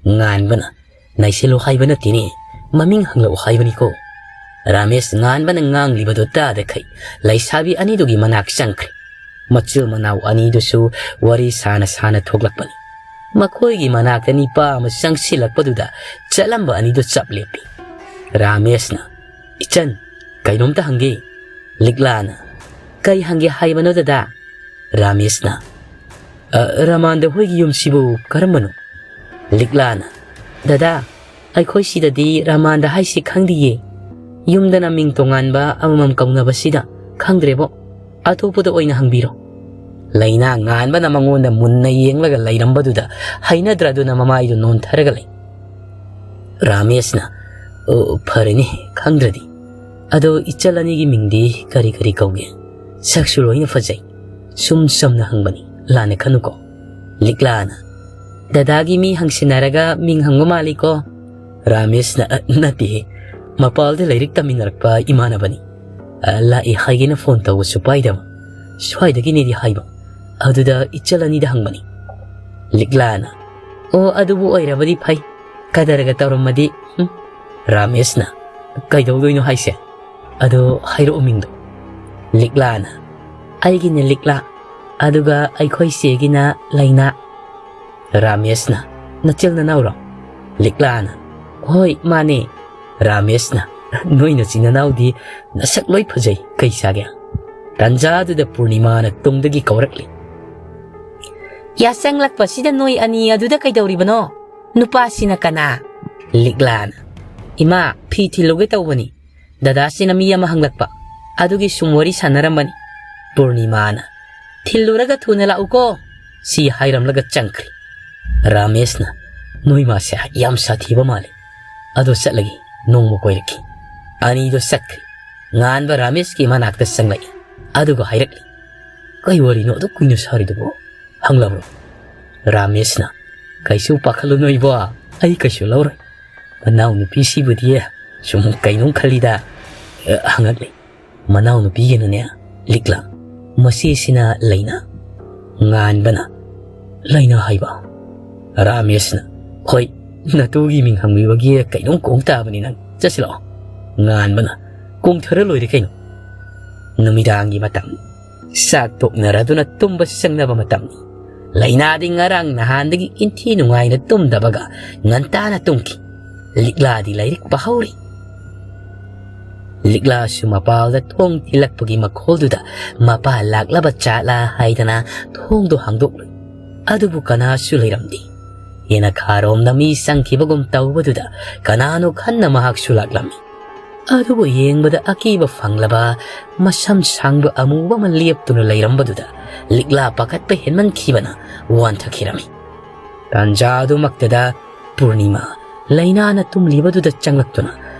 ꯉꯥꯟꯕꯅ, "ꯅꯩꯁꯤꯜꯂꯨ ꯍꯥꯏꯕ ꯅꯠꯇꯦꯅꯦ, ꯃꯃꯤꯡ ꯍꯪꯂꯛꯎ ꯍꯥꯏꯕꯅꯤꯀꯣ꯫" ꯔꯥꯃꯦꯁ ꯉꯥꯟꯕꯅ ꯉꯥꯡꯂꯤꯕꯗꯨ ꯇꯥꯗꯈꯩ ꯂꯩꯁꯥꯕꯤ ꯑꯅꯤꯗꯨꯒꯤ ꯃꯅꯥꯛ ꯆꯪꯈ꯭ꯔꯦ꯫ ꯃꯆꯤꯜ ꯃꯅꯥꯎ ꯑꯅꯤꯗꯨꯁꯨ ꯋꯥꯔꯤ ꯁꯥꯅ ꯁꯥꯅ ꯊꯣꯛꯂꯛꯄꯅꯤ꯫ ꯃꯈꯣꯏꯒꯤ ꯃꯅꯥꯛꯇ ꯅꯤꯄꯥ ꯑꯃ ꯆꯪꯁꯤꯜꯂꯛꯄꯗꯨꯗ ꯆꯠꯂꯝꯕ ꯑꯅꯤꯗꯨ ꯆꯞ ꯂꯦꯞꯄꯤ꯫ ꯔꯥꯃꯦꯁꯅ, "ꯏꯆꯟ, ꯀꯩꯅꯣꯝꯇ ꯍꯪꯒꯦ꯫" ꯂꯤꯛꯂꯥꯅ, "ꯀꯩ ꯍꯪꯒꯦ ꯍꯥꯏꯕꯅꯣ ꯗꯗꯥ?" ꯔꯥꯃꯦꯁꯅ, "ꯑ, ꯔꯃꯥꯟꯗ ꯍꯣꯏꯒꯤ ꯌꯨꯝꯁꯤꯕꯨ ꯀꯔꯝꯕꯅꯣ?" ꯂꯤꯛꯂꯥꯅ, "ꯗꯗꯥ, ꯑꯩꯈꯣꯏ ꯁꯤꯗꯗꯤ ꯔꯃꯥꯟꯗ ꯍꯥꯏꯁꯤ ꯈꯪꯗꯤꯌꯦ꯫ ꯌꯨꯝꯗꯅ ꯃꯤꯡ ꯇꯣꯉꯥꯟꯕ ꯑꯃꯃꯝ ꯀꯧꯅꯕꯁꯤꯗ ꯈꯪꯗ꯭ꯔꯦꯕꯣ꯫ ꯑꯇꯣꯞꯄꯗ ꯑꯣꯏꯅ ꯍꯪꯕꯤꯔꯣ꯫" ꯂꯩꯅꯥ ꯉꯥꯟꯕꯅ ꯃꯉꯣꯟꯗ ꯃꯨꯟꯅ ꯌꯦꯡꯂꯒ ꯂꯩꯔꯝꯕꯗꯨꯗ ꯍꯩꯅꯗ꯭ꯔꯗꯨꯅ ꯃꯃꯥꯏꯗꯨ ꯅꯣꯟꯊꯔꯒ ꯂꯩ꯫ ꯔꯥꯃꯦꯁꯅ, "ꯑꯣ, ꯐꯔꯦꯅꯦ, ꯈꯪꯗ꯭ꯔꯗꯤ꯫ ꯑꯗꯣ ꯏꯆꯜ ꯑꯅꯤꯒꯤ ꯃꯤꯡꯗꯤ ꯀꯔꯤ ꯀꯔꯤ ꯀꯧꯒꯦ? ꯁꯛꯁꯨ ꯂꯣꯏꯅ ꯐꯖꯩ꯫ ꯁꯨꯝ ꯆꯝꯅ ꯍꯪꯕꯅꯤ, ꯂꯥꯟꯅ ꯈꯟꯅꯨꯀꯣ꯫" ꯂꯤꯛꯂꯥꯅ, "ꯗꯗꯥꯒꯤ ꯃꯤ ꯍꯪꯁꯤꯟꯅꯔꯒ ꯃꯤꯡ ꯍꯪꯕ ꯃꯥꯜꯂꯤꯀꯣ?" ꯔꯥꯃꯦꯁꯅ, "ꯑ, ꯅꯠꯇꯦꯍꯦ, ꯃꯄꯥꯜꯗ ꯂꯥꯏꯔꯤꯛ ꯇꯝꯃꯤꯟꯅꯔꯛꯄ ꯏꯃꯥꯟꯅꯕꯅꯤ꯫ ꯑ, ꯂꯥꯛꯏ ꯍꯥꯏꯒꯦꯅ ꯐꯣꯟ ꯇꯧꯕꯁꯨ ꯄꯥꯏꯗꯕ꯫ ꯁ꯭ꯋꯥꯏꯗꯒꯤꯅꯦꯗꯤ ꯍꯥꯏꯕ꯫ ꯑꯗꯨꯗ ꯏꯆꯜ ꯑꯅꯤꯗ ꯍꯪꯕꯅꯤ꯫" ꯂꯤꯛꯂꯥꯅ, "ꯑꯣ, ꯑꯗꯨꯕꯨ ꯑꯣꯏꯔꯕꯗꯤ ꯐꯩ꯫ ꯀꯗꯔꯒ ꯇꯧꯔꯝꯃꯗꯤ, ꯍꯨꯝ꯫" ꯔꯥꯃꯦꯁꯅ, "ꯀꯩꯗꯧꯗꯣꯏꯅꯣ ꯍꯥꯏꯁꯦ? ꯑꯗꯣ ꯍꯥꯏꯔꯛꯑꯣ ꯃꯤꯡꯗꯣ꯫" ꯂꯤꯛꯂꯥꯅ, "ꯑꯩꯒꯤꯅ ꯂꯤꯛꯂꯥ, ꯑꯗꯨꯒ ꯑꯩꯈꯣꯏ ꯆꯦꯒꯤꯅ ꯂꯩꯅꯥ꯫" ꯔꯥꯃꯦꯁꯅ, "ꯅꯆꯤꯜ ꯅꯅꯥꯎꯔꯣ?" ꯂꯤꯛꯂꯥꯅ, "ꯍꯣꯏ, ꯃꯥꯅꯦ꯫" ꯔꯥꯃꯦꯁꯅ, "ꯅꯣꯏ ꯅꯆꯤꯟ ꯅꯅꯥꯎꯗꯤ ꯅꯁꯛ ꯂꯣꯏ ꯐꯖꯩ, ꯀꯩ ꯆꯥꯒꯦ?" ꯇꯥꯟꯖꯥꯗꯨꯗ ꯄꯨꯔꯅꯤꯃꯥꯅ ꯇꯨꯡꯗꯒꯤ ꯀꯧꯔꯛꯂꯤ꯫ "ꯌꯥꯆꯪꯂꯛꯄꯁꯤꯗ ꯅꯣꯏ ꯑꯅꯤ ꯑꯗꯨꯗ ꯀꯩꯗꯧꯔꯤꯕꯅꯣ? ꯅꯨꯄꯥꯁꯤꯅ ꯀꯅꯥ?" ꯂꯤꯛꯂꯥꯅ, "ꯏꯃꯥ, ꯐꯤ ꯊꯤꯜꯂꯨꯒꯦ ꯇꯧꯕꯅꯤ꯫ ꯗꯗꯥꯁꯤꯅ ꯃꯤ ꯑꯃ ꯍꯪꯂꯛꯄ꯫ ꯑꯗꯨꯒꯤ ꯁꯨꯝ ꯋꯥꯔꯤ ꯁꯥꯟꯅꯔꯝꯕꯅꯤ꯫" ꯄꯨꯔꯅꯤꯃꯥꯅ, "ꯊꯤꯜꯂꯨꯔꯒ ꯊꯨꯅ ꯂꯥꯛꯎꯀꯣ꯫" ꯁꯤ ꯍꯥꯏꯔꯝꯂꯒ ꯆꯪꯈ꯭ꯔꯦ꯫ ꯔꯥꯃꯦꯁꯅ, "ꯅꯣꯏ ꯃꯥꯁꯦ ꯌꯥꯝ ꯁꯥꯊꯤꯕ ꯃꯥꯜꯂꯦ꯫ ꯑꯗꯣ ꯆꯠꯂꯒꯦ, ꯅꯣꯡꯃ ꯀꯣꯏꯔꯛꯈꯤ꯫" ꯑꯅꯤꯗꯣ ꯆꯠꯈ꯭ꯔꯦ꯫ ꯉꯥꯟꯕ ꯔꯥꯃꯦꯁꯀꯤ ꯃꯅꯥꯛꯇ ꯆꯪꯂꯛꯏ꯫ ꯑꯗꯨꯒ ꯍꯥꯏꯔꯛꯂꯤ, "ꯀꯩ ꯋꯥꯔꯤꯅꯣ ꯑꯗꯨꯛ ꯀꯨꯏꯅ ꯁꯥꯔꯤꯗꯨꯕꯣ? ꯍꯪꯂꯕ꯭ꯔꯣ?" ꯔꯥꯃꯦꯁꯅ, "ꯀꯩꯁꯨ ꯄꯥꯈꯠꯂꯨꯅꯨ ꯏꯕꯣ, ꯑꯩ ꯀꯩꯁꯨ ꯂꯧꯔꯣꯏ꯫ ꯃꯅꯥꯎ ꯅꯨꯄꯤꯁꯤꯕꯨꯗꯤ ꯁꯨꯝ ꯀꯩꯅꯣꯝ ꯈꯜꯂꯤꯗ꯫" ꯑ, ꯍꯪꯉꯛꯂꯤ꯫ "ꯃꯅꯥꯎ ꯅꯨꯄꯤꯒꯤꯅꯅꯦ ꯂꯤꯛꯂꯥ, ꯃꯆꯦꯁꯤꯅ ꯂꯩꯅꯥ꯫" ꯉꯥꯟꯕꯅ, "ꯂꯩꯅꯥ ꯍꯥꯏꯕ?" ꯔꯥꯃꯦꯁꯅ, "ꯍꯣꯏ, ꯅꯇꯨꯒꯤ ꯃꯤꯡ ꯍꯪꯕꯤꯕꯒꯤ ꯀꯩꯅꯣꯝ ꯀꯣꯡ ꯇꯥꯕꯅꯤ ꯅꯪ꯫ ꯆꯠꯁꯤꯂꯣ꯫" ꯉꯥꯟꯕꯅ, "ꯀꯣꯡꯊꯔ ꯂꯣꯏꯔꯦ ꯀꯩꯅꯣ꯫ ꯅꯨꯃꯤꯗꯥꯡꯒꯤ ꯃꯇꯝ, ꯆꯥꯛ ꯇꯣꯛꯅꯔꯗꯨꯅ ꯇꯨꯝꯕ ꯆꯪꯅꯕ ꯃꯇꯝꯅꯤ꯫ ꯂꯩꯅꯥꯗꯤ ꯉꯔꯥꯡ ꯅꯍꯥꯟꯗꯒꯤ ꯏꯟꯊꯤ ꯅꯨꯡꯉꯥꯏꯅ ꯇꯨꯝꯗꯕꯒ ꯉꯟꯇꯥꯅ ꯇꯨꯝꯈꯤ꯫ ꯂꯤꯛꯂꯥꯗꯤ ꯂꯥꯏꯔꯤꯛ ꯄꯥꯍꯧꯔꯤ꯫" ꯂꯤꯛꯂꯥꯁꯨ ꯃꯄꯥꯜꯗ ꯊꯣꯡ ꯊꯤꯜꯂꯛꯄꯒꯤ ꯃꯈꯣꯜꯗꯨꯗ ꯃꯄꯥ ꯂꯥꯛꯂꯕ ꯖꯥꯠꯂꯥ ꯍꯥꯏꯗꯅ ꯊꯣꯡꯗꯨ ꯍꯥꯡꯗꯣꯛꯂꯨꯏ꯫ ꯑꯗꯨꯕꯨ ꯀꯅꯥꯁꯨ ꯂꯩꯔꯝꯗꯦ꯫ ꯌꯦꯅꯈꯥꯔꯣꯝꯗ ꯃꯤ ꯆꯪꯈꯤꯕꯒꯨꯝ ꯇꯧꯕꯗꯨꯗ ꯀꯅꯥꯅꯣ ꯈꯟꯅ ꯃꯍꯥꯛꯁꯨ ꯂꯥꯛꯂꯝꯃꯤ꯫ ꯑꯗꯨꯕꯨ ꯌꯦꯡꯕꯗ ꯑꯀꯤꯕ ꯐꯪꯂꯕ ꯃꯁꯝ ꯁꯥꯡꯕ ꯑꯃꯨꯕ ꯑꯃ ꯂꯦꯞꯇꯨꯅ ꯂꯩꯔꯝꯕꯗꯨꯗ ꯂꯤꯛꯂꯥ ꯄꯥꯈꯠꯄ ꯍꯦꯟꯃꯟꯈꯤꯕꯅ ꯋꯥꯟꯊꯈꯤꯔꯝꯃꯤ꯫ ꯇꯥꯟꯖꯥ ꯑꯗꯨꯃꯛꯇꯗ ꯄꯨꯔꯅꯤꯃꯥ ꯂꯩꯅꯥꯅ ꯇꯨꯝꯂꯤꯕꯗꯨꯗ ꯆꯪꯂꯛꯇꯨꯅ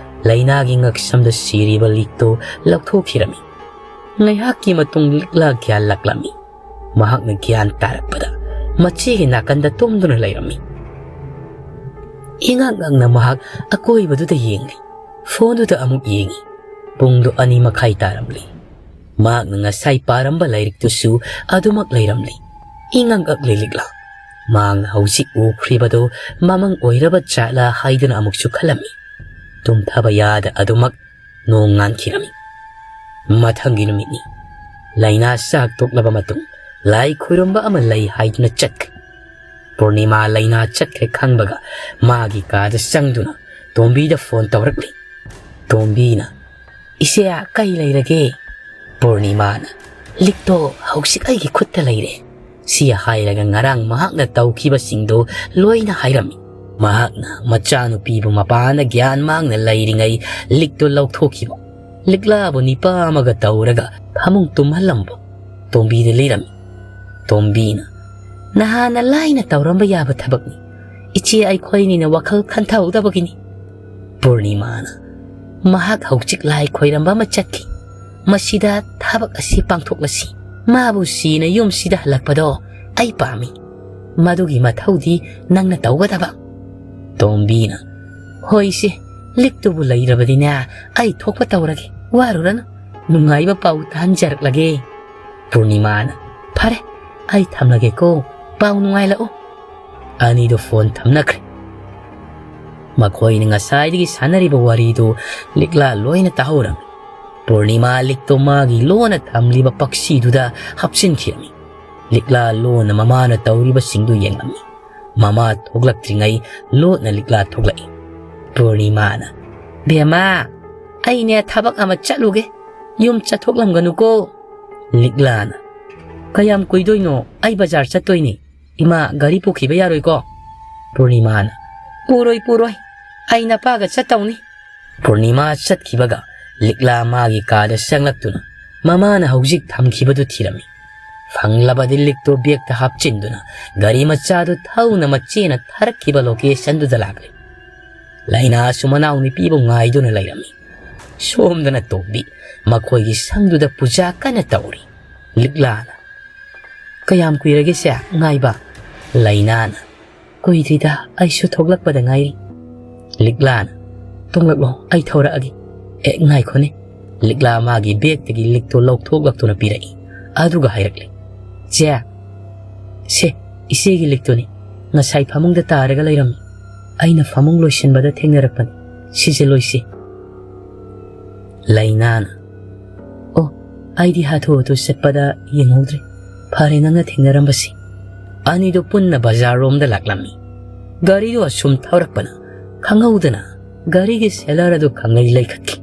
ꯂꯩꯅꯥꯒꯤ ꯉꯛꯁꯝꯗ ꯁꯤꯔꯤꯕ ꯂꯤꯛꯇꯨ ꯂꯧꯊꯣꯛꯈꯤꯔꯝꯃꯤ꯫ ꯉꯥꯏꯍꯥꯛꯀꯤ ꯃꯇꯨꯡ ꯂꯤꯛꯂꯥ ꯒ꯭ꯌꯥꯟ ꯂꯥꯛꯂꯝꯃꯤ꯫ ꯃꯍꯥꯛꯅ ꯒ꯭ꯌꯥꯟ ꯇꯥꯔꯛꯄꯗ ꯃꯆꯦꯒꯤ ꯅꯥꯀꯟꯗ ꯇꯨꯝꯗꯨꯅ ꯂꯩꯔꯝꯃꯤ꯫ ꯏꯉꯛ ꯉꯛꯅ ꯃꯍꯥꯛ ꯑꯀꯣꯏꯕꯗꯨꯗ ꯌꯦꯡꯂꯤ꯫ ꯐꯣꯟꯗꯨꯗ ꯑꯃꯨꯛ ꯌꯦꯡꯉꯤ꯫ ꯄꯨꯡꯗꯨ ꯑꯅꯤ ꯃꯈꯥꯏ ꯇꯥꯔꯝꯂꯤ꯫ ꯃꯍꯥꯛꯅ ꯉꯁꯥꯏ ꯄꯥꯔꯝꯕ ꯂꯥꯏꯔꯤꯛꯇꯨꯁꯨ ꯑꯗꯨꯃꯛ ꯂꯩꯔꯝꯂꯤ꯫ ꯏꯉꯛ ꯉꯛꯂꯤ ꯂꯤꯛꯂꯥ꯫ ꯃꯍꯥꯛꯅ ꯍꯧꯖꯤꯛ ꯎꯈ꯭ꯔꯤꯕꯗꯨ ꯃꯃꯪ ꯑꯣꯏꯔꯕ ꯖꯥꯠꯂꯥ ꯍꯥꯏꯗꯨꯅ ꯑꯃꯨꯛꯁꯨ ꯈꯜꯂꯝꯃꯤ꯫ ꯇꯨꯝꯊꯕ ꯌꯥꯗ ꯑꯗꯨꯃꯛ ꯅꯣꯡ ꯉꯥꯟꯈꯤꯔꯝꯃꯤ꯫ ꯃꯊꯪꯒꯤ ꯅꯨꯃꯤꯠꯅꯤ꯫ ꯂꯩꯅꯥ ꯆꯥꯛ ꯇꯣꯛꯂꯕ ꯃꯇꯨꯡ ꯂꯥꯏ ꯈꯨꯔꯨꯝꯕ ꯑꯃ ꯂꯩ ꯍꯥꯏꯗꯨꯅ ꯆꯠꯈ꯭ꯔꯦ꯫ ꯄꯨꯔꯅꯤꯃꯥ ꯂꯩꯅꯥ ꯆꯠꯈ꯭ꯔꯦ ꯈꯪꯕꯒ ꯃꯥꯒꯤ ꯀꯥꯗ ꯆꯪꯗꯨꯅ ꯇꯣꯝꯕꯤꯗ ꯐꯣꯟ ꯇꯧꯔꯛꯂꯤ꯫ ꯇꯣꯝꯕꯤꯅ, "ꯏꯆꯦ, ꯀꯩ ꯂꯩꯔꯒꯦ?" ꯄꯨꯔꯅꯤꯃꯥꯅ, "ꯂꯤꯛꯇꯣ ꯍꯧꯖꯤꯛ ꯑꯩꯒꯤ ꯈꯨꯠꯇ ꯂꯩꯔꯦ꯫" ꯁꯤ ꯍꯥꯏꯔꯒ ꯉꯔꯥꯡ ꯃꯍꯥꯛꯅ ꯇꯧꯈꯤꯕꯁꯤꯡꯗꯨ ꯂꯣꯏꯅ ꯍꯥꯏꯔꯝꯃꯤ꯫ ꯃꯍꯥꯛꯅ ꯃꯆꯥꯅꯨꯄꯤꯕꯨ ꯃꯄꯥꯟꯗ ꯒ꯭ꯌꯥꯟ ꯃꯥꯡꯅ ꯂꯩꯔꯤꯉꯩ ꯂꯤꯛꯇꯨ ꯂꯧꯊꯣꯛꯈꯤꯕ, ꯂꯤꯛꯂꯥꯕꯨ ꯅꯤꯄꯥ ꯑꯃꯒ ꯇꯧꯔꯒ ꯐꯃꯨꯡ ꯇꯨꯝꯍꯜꯂꯝꯕ ꯇꯣꯝꯕꯤꯗ ꯂꯩꯔꯝꯃꯤ꯫ ꯇꯣꯝꯕꯤꯅ, "ꯅꯍꯥꯟꯅ ꯂꯥꯏꯅ ꯇꯧꯔꯝꯕ ꯌꯥꯕ ꯊꯕꯛꯅꯤ꯫ ꯏꯆꯦ ꯑꯩꯈꯣꯏꯅꯤꯅ ꯋꯥꯈꯜ ꯈꯟꯊꯍꯧꯗꯕꯒꯤꯅꯤ꯫" ꯄꯨꯔꯅꯤꯃꯥꯅ, "ꯃꯍꯥꯛ ꯍꯧꯖꯤꯛ ꯂꯥꯏ ꯈꯣꯏꯔꯝꯕ ꯑꯃ ꯆꯠꯈꯤ꯫ ꯃꯁꯤꯗ ꯊꯕꯛ ꯑꯁꯤ ꯄꯥꯡꯊꯣꯛꯂꯁꯤ꯫ ꯃꯥꯕꯨ ꯁꯤꯅ ꯌꯨꯝꯁꯤꯗ ꯍꯜꯂꯛꯄꯗꯣ ꯑꯩ ꯄꯥꯝꯃꯤ꯫ ꯃꯗꯨꯒꯤ ꯃꯊꯧꯗꯤ ꯅꯪꯅ ꯇꯧꯒꯗꯕ꯫" ꯇꯣꯝꯕꯤꯅ, "ꯍꯣꯏꯁꯦ, ꯂꯤꯛꯇꯨꯕꯨ ꯂꯩꯔꯕꯗꯤꯅꯦ, ꯑꯩ ꯊꯣꯛꯄ ꯇꯧꯔꯒꯦ꯫ ꯋꯥꯔꯨꯔꯅꯨ, ꯅꯨꯡꯉꯥꯏꯕ ꯄꯥꯎ ꯇꯥꯍꯟꯖꯔꯛꯂꯒꯦ꯫" ꯄꯨꯔꯅꯤꯃꯥꯅ, "ꯐꯔꯦ, ꯑꯩ ꯊꯝꯂꯒꯦꯀꯣ, ꯄꯥꯎ ꯅꯨꯡꯉꯥꯏꯂꯛꯎ꯫" ꯑꯅꯤꯗꯣ ꯐꯣꯟ ꯊꯝꯅꯈ꯭ꯔꯦ꯫ ꯃꯈꯣꯏꯅ ꯉꯁꯥꯏꯗꯒꯤ ꯁꯥꯟꯅꯔꯤꯕ ꯋꯥꯔꯤꯗꯨ ꯂꯤꯛꯂꯥ ꯂꯣꯏꯅ ꯇꯥꯍꯧꯔꯝꯃꯤ꯫ ꯄꯨꯔꯅꯤꯃꯥ ꯂꯤꯛꯇꯣ ꯃꯥꯒꯤ ꯂꯣꯟꯅ ꯊꯝꯂꯤꯕ ꯄꯛꯁꯤꯗꯨꯗ ꯍꯥꯞꯆꯤꯟꯈꯤꯔꯝꯃꯤ꯫ ꯂꯤꯛꯂꯥ ꯂꯣꯟꯅ ꯃꯃꯥꯅ ꯇꯧꯔꯤꯕꯁꯤꯡꯗꯨ ꯌꯦꯡꯂꯝꯃꯤ꯫ ꯃꯃꯥ ꯊꯣꯛꯂꯛꯇ꯭ꯔꯤꯉꯩ ꯂꯣꯟꯅ ꯂꯤꯛꯂꯥ ꯊꯣꯛꯂꯛꯏ꯫ ꯄꯨꯔꯅꯤꯃꯥꯅ, "ꯕꯦꯝꯃ, ꯑꯩꯅꯦ ꯊꯕꯛ ꯑꯃ ꯆꯠꯂꯨꯒꯦ, ꯌꯨꯝ ꯆꯠꯊꯣꯛꯂꯝꯒꯅꯨꯀꯣ꯫" ꯂꯤꯛꯂꯥꯅ, "ꯀꯌꯥꯝ ꯀꯨꯏꯗꯣꯏꯅꯣ? ꯑꯩ ꯕꯖꯥꯔ ꯆꯠꯇꯣꯏꯅꯤ꯫ ꯏꯃꯥ ꯒꯥꯔꯤ ꯄꯨꯈꯤꯕ ꯌꯥꯔꯣꯏꯀꯣ?" ꯄꯨꯔꯅꯤꯃꯥꯅ, "ꯄꯨꯔꯣꯏ, ꯄꯨꯔꯣꯏ, ꯑꯩ ꯅꯄꯥꯒ ꯆꯠꯇꯧꯅꯤ꯫" ꯄꯨꯔꯅꯤꯃꯥ ꯆꯠꯈꯤꯕꯒ ꯂꯤꯛꯂꯥ ꯃꯥꯒꯤ ꯀꯥꯗ ꯆꯪꯂꯛꯇꯨꯅ ꯃꯃꯥꯅ ꯍꯧꯖꯤꯛ ꯊꯝꯈꯤꯕꯗꯨ ꯊꯤꯔꯝꯃꯤ꯫ ꯐꯪꯂꯕꯗꯤ ꯂꯤꯛꯇꯣ ꯕꯦꯒꯇ ꯍꯥꯞꯆꯤꯟꯗꯨꯅ ꯒꯥꯔꯤ ꯃꯆꯥꯗꯨ ꯊꯧꯅ ꯃꯆꯦꯅ ꯊꯥꯔꯛꯈꯤꯕ ꯂꯣꯀꯦꯁꯟꯗꯨꯗ ꯂꯥꯛꯂꯦ꯫ ꯂꯥꯏꯅꯥꯁꯨ ꯃꯅꯥꯎ ꯅꯨꯄꯤꯕꯨ ꯉꯥꯏꯗꯨꯅ ꯂꯩꯔꯝꯃꯤ꯫ ꯁꯣꯝꯗꯅ ꯇꯣꯝꯕꯤ ꯃꯈꯣꯏꯒꯤ ꯁꯪꯗꯨꯗ ꯄꯨꯖꯥ ꯀꯟꯅ ꯇꯧꯔꯤ꯫ ꯂꯤꯛꯂꯥꯅ, "ꯀꯌꯥꯝ ꯀꯨꯏꯔꯒꯦ ꯁꯦ ꯉꯥꯏꯕ?" ꯂꯥꯏꯅꯥꯅ, "ꯀꯨꯏꯗ꯭ꯔꯤꯗ, ꯑꯩꯁꯨ ꯊꯣꯛꯂꯛꯄꯗ ꯉꯥꯏꯔꯤ꯫" ꯂꯤꯛꯂꯥꯅ, "ꯇꯣꯡꯂꯛꯂꯣ, ꯑꯩ ꯊꯧꯔꯛꯑꯒꯦ꯫" "ꯑꯦ, ꯉꯥꯏꯈꯣꯅꯦ꯫" ꯂꯤꯛꯂꯥ ꯃꯥꯒꯤ ꯕꯦꯒꯇꯒꯤ ꯂꯤꯛꯇꯣ ꯂꯧꯊꯣꯛꯂꯛꯇꯨꯅ ꯄꯤꯔꯛꯏ꯫ ꯑꯗꯨꯒ ꯍꯥꯏꯔꯛꯂꯦ, "ꯆꯦ, ꯁꯦ, ꯏꯆꯦꯒꯤ ꯂꯤꯛꯇꯨꯅꯤ꯫ ꯉꯁꯥꯏ ꯐꯃꯨꯡꯗ ꯇꯥꯔꯒ ꯂꯩꯔꯝꯃꯤ꯫ ꯑꯩꯅ ꯐꯃꯨꯡ ꯂꯣꯏꯁꯤꯟꯕꯗ ꯊꯦꯡꯅꯔꯛꯄꯅꯤ꯫ ꯁꯤꯁꯦ ꯂꯣꯏꯁꯤ꯫" ꯂꯥꯏꯅꯥꯅ, "ꯑꯣ, ꯑꯩꯗꯤ ꯍꯥꯊꯨ ꯍꯥꯊꯨ ꯆꯠꯄꯗ ꯌꯦꯡꯍꯧꯗ꯭ꯔꯦ꯫ ꯐꯔꯦ ꯅꯪꯅ ꯊꯦꯡꯅꯔꯝꯕꯁꯤ꯫" ꯑꯅꯤꯗꯨ ꯄꯨꯟꯅ ꯕꯖꯥꯔꯔꯣꯝꯗ ꯂꯥꯛꯂꯝꯃꯤ꯫ ꯒꯥꯔꯤꯗꯨ ꯑꯁꯨꯝ ꯊꯧꯔꯛꯄꯅ ꯈꯪꯍꯧꯗꯅ ꯒꯥꯔꯤꯒꯤ ꯁꯦꯂꯔ ꯑꯗꯨ ꯈꯪꯂꯩ ꯂꯩꯈꯠꯈꯤ꯫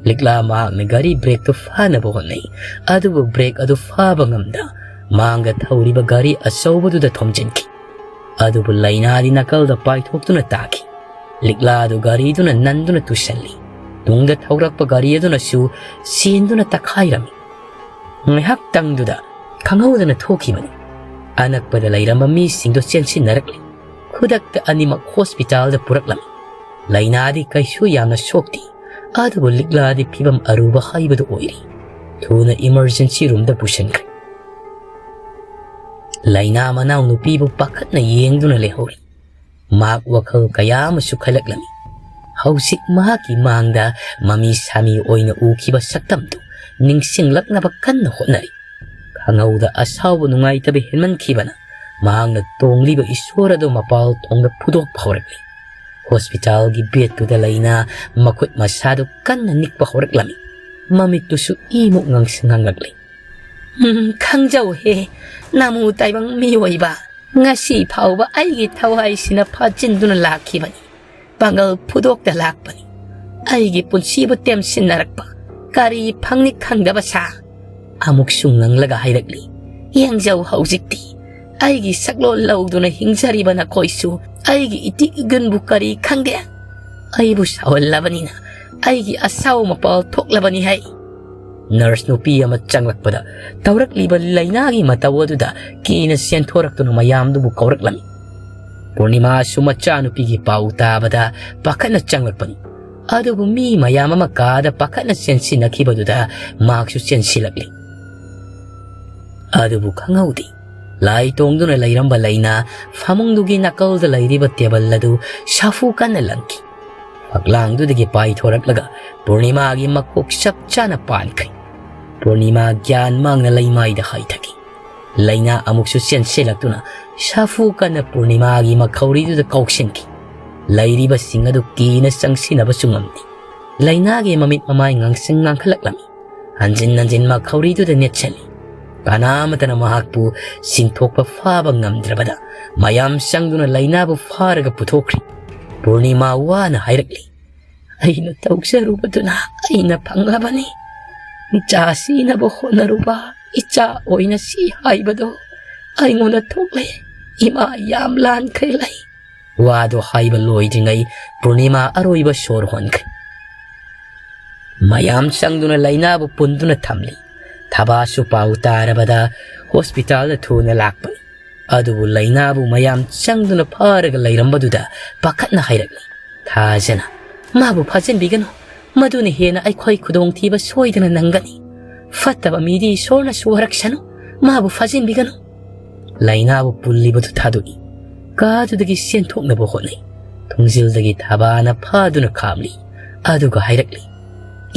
ꯂꯤꯛꯂꯥ ꯃꯍꯥꯛꯅ ꯒꯥꯔꯤ ꯕ꯭ꯔꯦꯛꯇꯨ ꯐꯥꯅꯕ ꯍꯣꯠꯅꯩ, ꯑꯗꯨꯕꯨ ꯕ꯭ꯔꯦꯛ ꯑꯗꯨ ꯐꯥꯕ ꯉꯝꯗ ꯃꯥꯡꯗ ꯊꯧꯔꯤꯕ ꯒꯥꯔꯤ ꯑꯆꯧꯕꯗꯨꯗ ꯊꯣꯝꯖꯤꯟꯈꯤ꯫ ꯑꯗꯨꯕꯨ ꯂꯩꯅꯥꯗꯤ ꯅꯥꯀꯜꯗ ꯄꯥꯏꯊꯣꯛꯇꯨꯅ ꯇꯥꯈꯤ꯫ ꯂꯤꯛꯂꯥꯗꯨ ꯒꯥꯔꯤꯗꯨꯅ ꯅꯟꯗꯨꯅ ꯇꯨꯁꯜꯂꯤ꯫ ꯇꯨꯡꯗ ꯊꯧꯔꯛꯄ ꯒꯥꯔꯤ ꯑꯗꯨꯅꯁꯨ ꯆꯦꯟꯗꯨꯅ ꯇꯛꯈꯥꯏꯔꯝꯃꯤ꯫ ꯉꯥꯏꯍꯥꯛꯇꯪꯗꯨꯗ ꯈꯪꯍꯧꯗꯅ ꯊꯣꯛꯈꯤꯕꯅꯤ꯫ ꯑꯅꯛꯄꯗ ꯂꯩꯔꯝꯕ ꯃꯤꯁꯤꯡꯗꯨ ꯆꯦꯟꯁꯤꯟꯅꯔꯛꯂꯤ꯫ ꯈꯨꯗꯛꯇ ꯑꯅꯤꯃꯛ ꯍꯣꯁꯄꯤꯇꯥꯜꯗ ꯄꯨꯔꯛꯂꯝꯃꯤ꯫ ꯂꯩꯅꯥꯗꯤ ꯀꯩꯁꯨ ꯌꯥꯝꯅ ꯁꯣꯛꯇꯦ, ꯑꯗꯨꯕꯨ ꯂꯤꯛꯂꯥꯗꯤ ꯐꯤꯕꯝ ꯑꯔꯨꯕ ꯍꯥꯏꯕꯗꯨ ꯑꯣꯏꯔꯤ꯫ ꯊꯨꯅ ꯏꯃꯔꯖꯦꯟꯁꯤ ꯔꯨꯝꯗ ꯄꯨꯁꯤꯟꯈ꯭ꯔꯦ꯫ ꯂꯩꯅꯥ ꯃꯅꯥꯎꯅꯨꯄꯤꯕꯨ ꯄꯥꯈꯠꯅ ꯌꯦꯡꯗꯨꯅ ꯂꯩꯍꯧꯔꯤ꯫ ꯃꯍꯥꯛ ꯋꯥꯈꯜ ꯀꯌꯥ ꯑꯃꯁꯨ ꯈꯜꯂꯛꯂꯝꯃꯤ꯫ ꯍꯧꯖꯤꯛ ꯃꯍꯥꯛꯀꯤ ꯃꯥꯡꯗ ꯃꯃꯤ ꯁꯥꯃꯤ ꯑꯣꯏꯅ ꯎꯈꯤꯕ ꯁꯛꯇꯝꯗꯨ ꯅꯤꯡꯁꯤꯡꯂꯛꯅꯕ ꯀꯟꯅ ꯍꯣꯠꯅꯔꯤ꯫ ꯈꯪꯍꯧꯗ ꯑꯁꯥꯎꯕ ꯅꯨꯡꯉꯥꯏꯇꯕ ꯍꯦꯟꯃꯟꯈꯤꯕꯅ ꯃꯍꯥꯛꯅ ꯇꯣꯡꯂꯤꯕ ꯏꯁꯣꯔ ꯑꯗꯨ ꯃꯄꯥꯜ ꯊꯣꯡꯗ ꯐꯨꯗꯣꯛꯄ ꯍꯧꯔꯛꯂꯤ꯫ ꯍꯣꯁꯄꯤꯇꯥꯜꯒꯤ ꯕꯦꯗꯇꯨꯗ ꯂꯩꯅꯥ ꯃꯈꯨꯠ ꯃꯁꯥꯗꯨ ꯀꯟꯅ ꯅꯤꯛꯄ ꯍꯧꯔꯛꯂꯝꯃꯤ꯫ ꯃꯃꯤꯠꯇꯨꯁꯨ ꯏꯃꯨꯛ ꯉꯥꯡꯁꯪ ꯉꯥꯡꯂꯛꯂꯤ꯫ "ꯎꯝ, ꯈꯪꯖꯧꯍꯦ, ꯅꯃꯨ ꯇꯥꯏꯕꯪ ꯃꯤꯑꯣꯏꯕ꯫ ꯉꯁꯤ ꯐꯥꯎꯕ ꯑꯩꯒꯤ ꯊꯋꯥꯏꯁꯤꯅ ꯐꯥꯖꯤꯟꯗꯨꯅ ꯂꯥꯛꯈꯤꯕꯅꯤ꯫ ꯄꯥꯡꯒꯜ ꯐꯨꯗꯣꯛꯇ ꯂꯥꯛꯄꯅꯤ꯫ ꯑꯩꯒꯤ ꯄꯨꯟꯁꯤꯕꯨ ꯇꯦꯝꯁꯤꯟꯅꯔꯛꯄ ꯀꯔꯤ ꯐꯪꯅꯤ ꯈꯪꯗꯕ ꯁꯥ꯫ ꯑꯃꯨꯛꯁꯨ ꯉꯪꯂꯒ ꯍꯥꯏꯔꯛꯂꯤ, ꯌꯦꯡꯖꯧ ꯍꯧꯖꯤꯛꯇꯤ꯫ ꯑꯩꯒꯤ ꯁꯛꯂꯣꯟ ꯂꯧꯗꯨꯅ ꯍꯤꯡꯖꯔꯤꯕ ꯅꯈꯣꯏꯁꯨ ꯑꯩꯒꯤ ꯏꯇꯤꯛ ꯏꯒꯨꯟꯕꯨ ꯀꯔꯤ ꯈꯪꯗꯦ꯫ ꯑꯩꯕꯨ ꯁꯥꯎꯍꯜꯂꯕꯅꯤꯅ ꯑꯩꯒꯤ ꯑꯁꯥꯎ ꯃꯄꯥꯜ ꯊꯣꯛꯂꯕꯅꯤ ꯍꯥꯏ꯫ ꯅꯔꯁ ꯅꯨꯄꯤ ꯑꯃ ꯆꯪꯂꯛꯄꯗ ꯇꯧꯔꯛꯂꯤꯕ ꯂꯩꯅꯥꯒꯤ ꯃꯇꯧ ꯑꯗꯨꯗ ꯀꯤꯅ ꯆꯦꯟꯊꯣꯔꯛꯇꯨꯅ ꯃꯌꯥꯝꯗꯨꯕꯨ ꯀꯧꯔꯛꯂꯝꯃꯤ꯫ ꯄꯨꯔꯅꯤꯃꯥꯁꯨ ꯃꯆꯥꯅꯨꯄꯤꯒꯤ ꯄꯥꯎ ꯇꯥꯕꯗ ꯄꯥꯈꯠꯅ ꯆꯪꯂꯛꯄꯅꯤ꯫ ꯑꯗꯨꯕꯨ ꯃꯤ ꯃꯌꯥꯝ ꯑꯃ ꯀꯥꯗ ꯄꯥꯈꯠꯅ ꯆꯦꯟꯁꯤꯟꯅꯈꯤꯕꯗꯨꯗ ꯃꯍꯥꯛꯁꯨ ꯆꯦꯟꯁꯤꯜꯂꯛꯂꯤ꯫ ꯑꯗꯨꯕꯨ ꯈꯪꯍꯧꯗꯦ, ꯂꯥꯏ ꯇꯣꯡꯗꯨꯅ ꯂꯩꯔꯝꯕ ꯂꯩꯅꯥ ꯐꯃꯨꯡꯗꯨꯒꯤ ꯅꯥꯀꯜꯗ ꯂꯩꯔꯤꯕ ꯇꯦꯕꯜ ꯑꯗꯨ ꯁꯥꯐꯨ ꯀꯟꯅ ꯂꯪꯈꯤ꯫ ꯐꯛꯂꯥꯡꯗꯨꯗꯒꯤ ꯄꯥꯏꯊꯣꯔꯛꯂꯒ ꯄꯨꯔꯅꯤꯃꯥꯒꯤ ꯃꯀꯣꯛ ꯆꯞ ꯆꯥꯅ ꯄꯥꯟꯈ꯭ꯔꯦ꯫ ꯄꯨꯔꯅꯤꯃꯥ ꯒ꯭ꯌꯥꯟ ꯃꯥꯡꯅ ꯂꯩꯃꯥꯏꯗ ꯍꯥꯏꯊꯈꯤ꯫ ꯂꯩꯅꯥ ꯑꯃꯨꯛꯁꯨ ꯆꯦꯟꯁꯤꯜꯂꯛꯇꯨꯅ ꯁꯥꯐꯨ ꯀꯟꯅ ꯄꯨꯔꯅꯤꯃꯥꯒꯤ ꯃꯈꯧꯔꯤꯗꯨꯗ ꯀꯧꯁꯤꯟꯈꯤ꯫ ꯂꯩꯔꯤꯕꯁꯤꯡ ꯑꯗꯨ ꯀꯤꯅ ꯆꯪꯁꯤꯟꯅꯕꯁꯨ ꯉꯝꯗꯦ꯫ ꯂꯩꯅꯥꯒꯤ ꯃꯃꯤꯠ ꯃꯃꯥꯏ ꯉꯥꯡꯁꯪ ꯉꯥꯡꯈꯠꯂꯛꯂꯝꯃꯤ꯫ ꯍꯟꯖꯤꯟ ꯍꯟꯖꯤꯟ ꯃꯈꯧꯔꯤꯗꯨꯗ ꯅꯦꯠꯁꯜꯂꯤ꯫ ꯀꯅꯥꯃꯠꯇꯅ ꯃꯍꯥꯛꯄꯨ ꯆꯤꯡꯊꯣꯛꯄ ꯐꯥꯕ ꯉꯝꯗ꯭ꯔꯕꯗ ꯃꯌꯥꯝ ꯆꯪꯗꯨꯅ ꯂꯩꯅꯥꯕꯨ ꯐꯥꯔꯒ ꯄꯨꯊꯣꯛꯈ꯭ꯔꯤ꯫ ꯄꯨꯔꯅꯤꯃꯥ ꯋꯥꯅ ꯍꯥꯏꯔꯛꯂꯤ, "ꯑꯩꯅ ꯇꯧꯖꯔꯨꯕꯗꯨꯅ ꯑꯩꯅ ꯐꯪꯂꯕꯅꯤ꯫ ꯏꯆꯥ ꯁꯤꯅꯕ ꯍꯣꯠꯅꯔꯨꯕ ꯏꯆꯥ ꯑꯣꯏꯅ ꯁꯤ ꯍꯥꯏꯕꯗꯣ ꯑꯩꯉꯣꯟꯗ ꯊꯣꯛꯂꯦ꯫ "ꯏꯃꯥ, ꯌꯥꯝ ꯂꯥꯟꯈ꯭ꯔꯦ ꯂꯩ꯫" ꯋꯥꯗꯣ ꯍꯥꯏꯕ ꯂꯣꯏꯗ꯭ꯔꯤꯉꯩ ꯄꯨꯔꯅꯤꯃꯥ ꯑꯔꯣꯏꯕ ꯁꯣꯔ ꯍꯣꯟꯈ꯭ꯔꯦ꯫ ꯃꯌꯥꯝ ꯆꯪꯗꯨꯅ ꯂꯩꯅꯥꯕꯨ ꯄꯨꯟꯗꯨꯅ ꯊꯝꯂꯤ꯫ ꯊꯕꯥꯁꯨ ꯄꯥꯎ ꯇꯥꯔꯕꯗ ꯍꯣꯁꯄꯤꯇꯥꯜꯗ ꯊꯨꯅ ꯂꯥꯛꯄꯅꯤ꯫ ꯑꯗꯨꯕꯨ ꯂꯩꯅꯥꯕꯨ ꯃꯌꯥꯝ ꯆꯪꯗꯨꯅ ꯐꯥꯔꯒ ꯂꯩꯔꯝꯕꯗꯨꯗ ꯄꯥꯈꯠꯅ ꯍꯥꯏꯔꯛꯂꯤ꯫ "ꯊꯥꯖꯅ ꯃꯥꯕꯨ ꯐꯥꯖꯤꯟꯕꯤꯒꯅꯨ꯫ ꯃꯗꯨꯅ ꯍꯦꯟꯅ ꯑꯩꯈꯣꯏ ꯈꯨꯗꯣꯡꯊꯤꯕ ꯁꯣꯏꯗꯅ ꯅꯪꯒꯅꯤ꯫ ꯐꯠꯇꯕ ꯃꯤꯗꯤ ꯏꯁꯣꯔꯅ ꯁꯨꯍꯔꯛꯁꯅꯨ꯫ ꯃꯥꯕꯨ ꯐꯥꯖꯤꯟꯕꯤꯒꯅꯨ꯫" ꯂꯩꯅꯥꯕꯨ ꯄꯨꯜꯂꯤꯕꯗꯨ ꯊꯥꯗꯣꯛꯏ꯫ ꯀꯥꯗꯨꯗꯒꯤ ꯆꯦꯟꯊꯣꯛꯅꯕ ꯍꯣꯠꯅꯩ꯫ ꯊꯣꯡꯖꯤꯜꯗꯒꯤ ꯊꯕꯥꯅ ꯐꯥꯗꯨꯅ ꯈꯥꯝꯂꯤ꯫ ꯑꯗꯨꯒ ꯍꯥꯏꯔꯛꯂꯤ,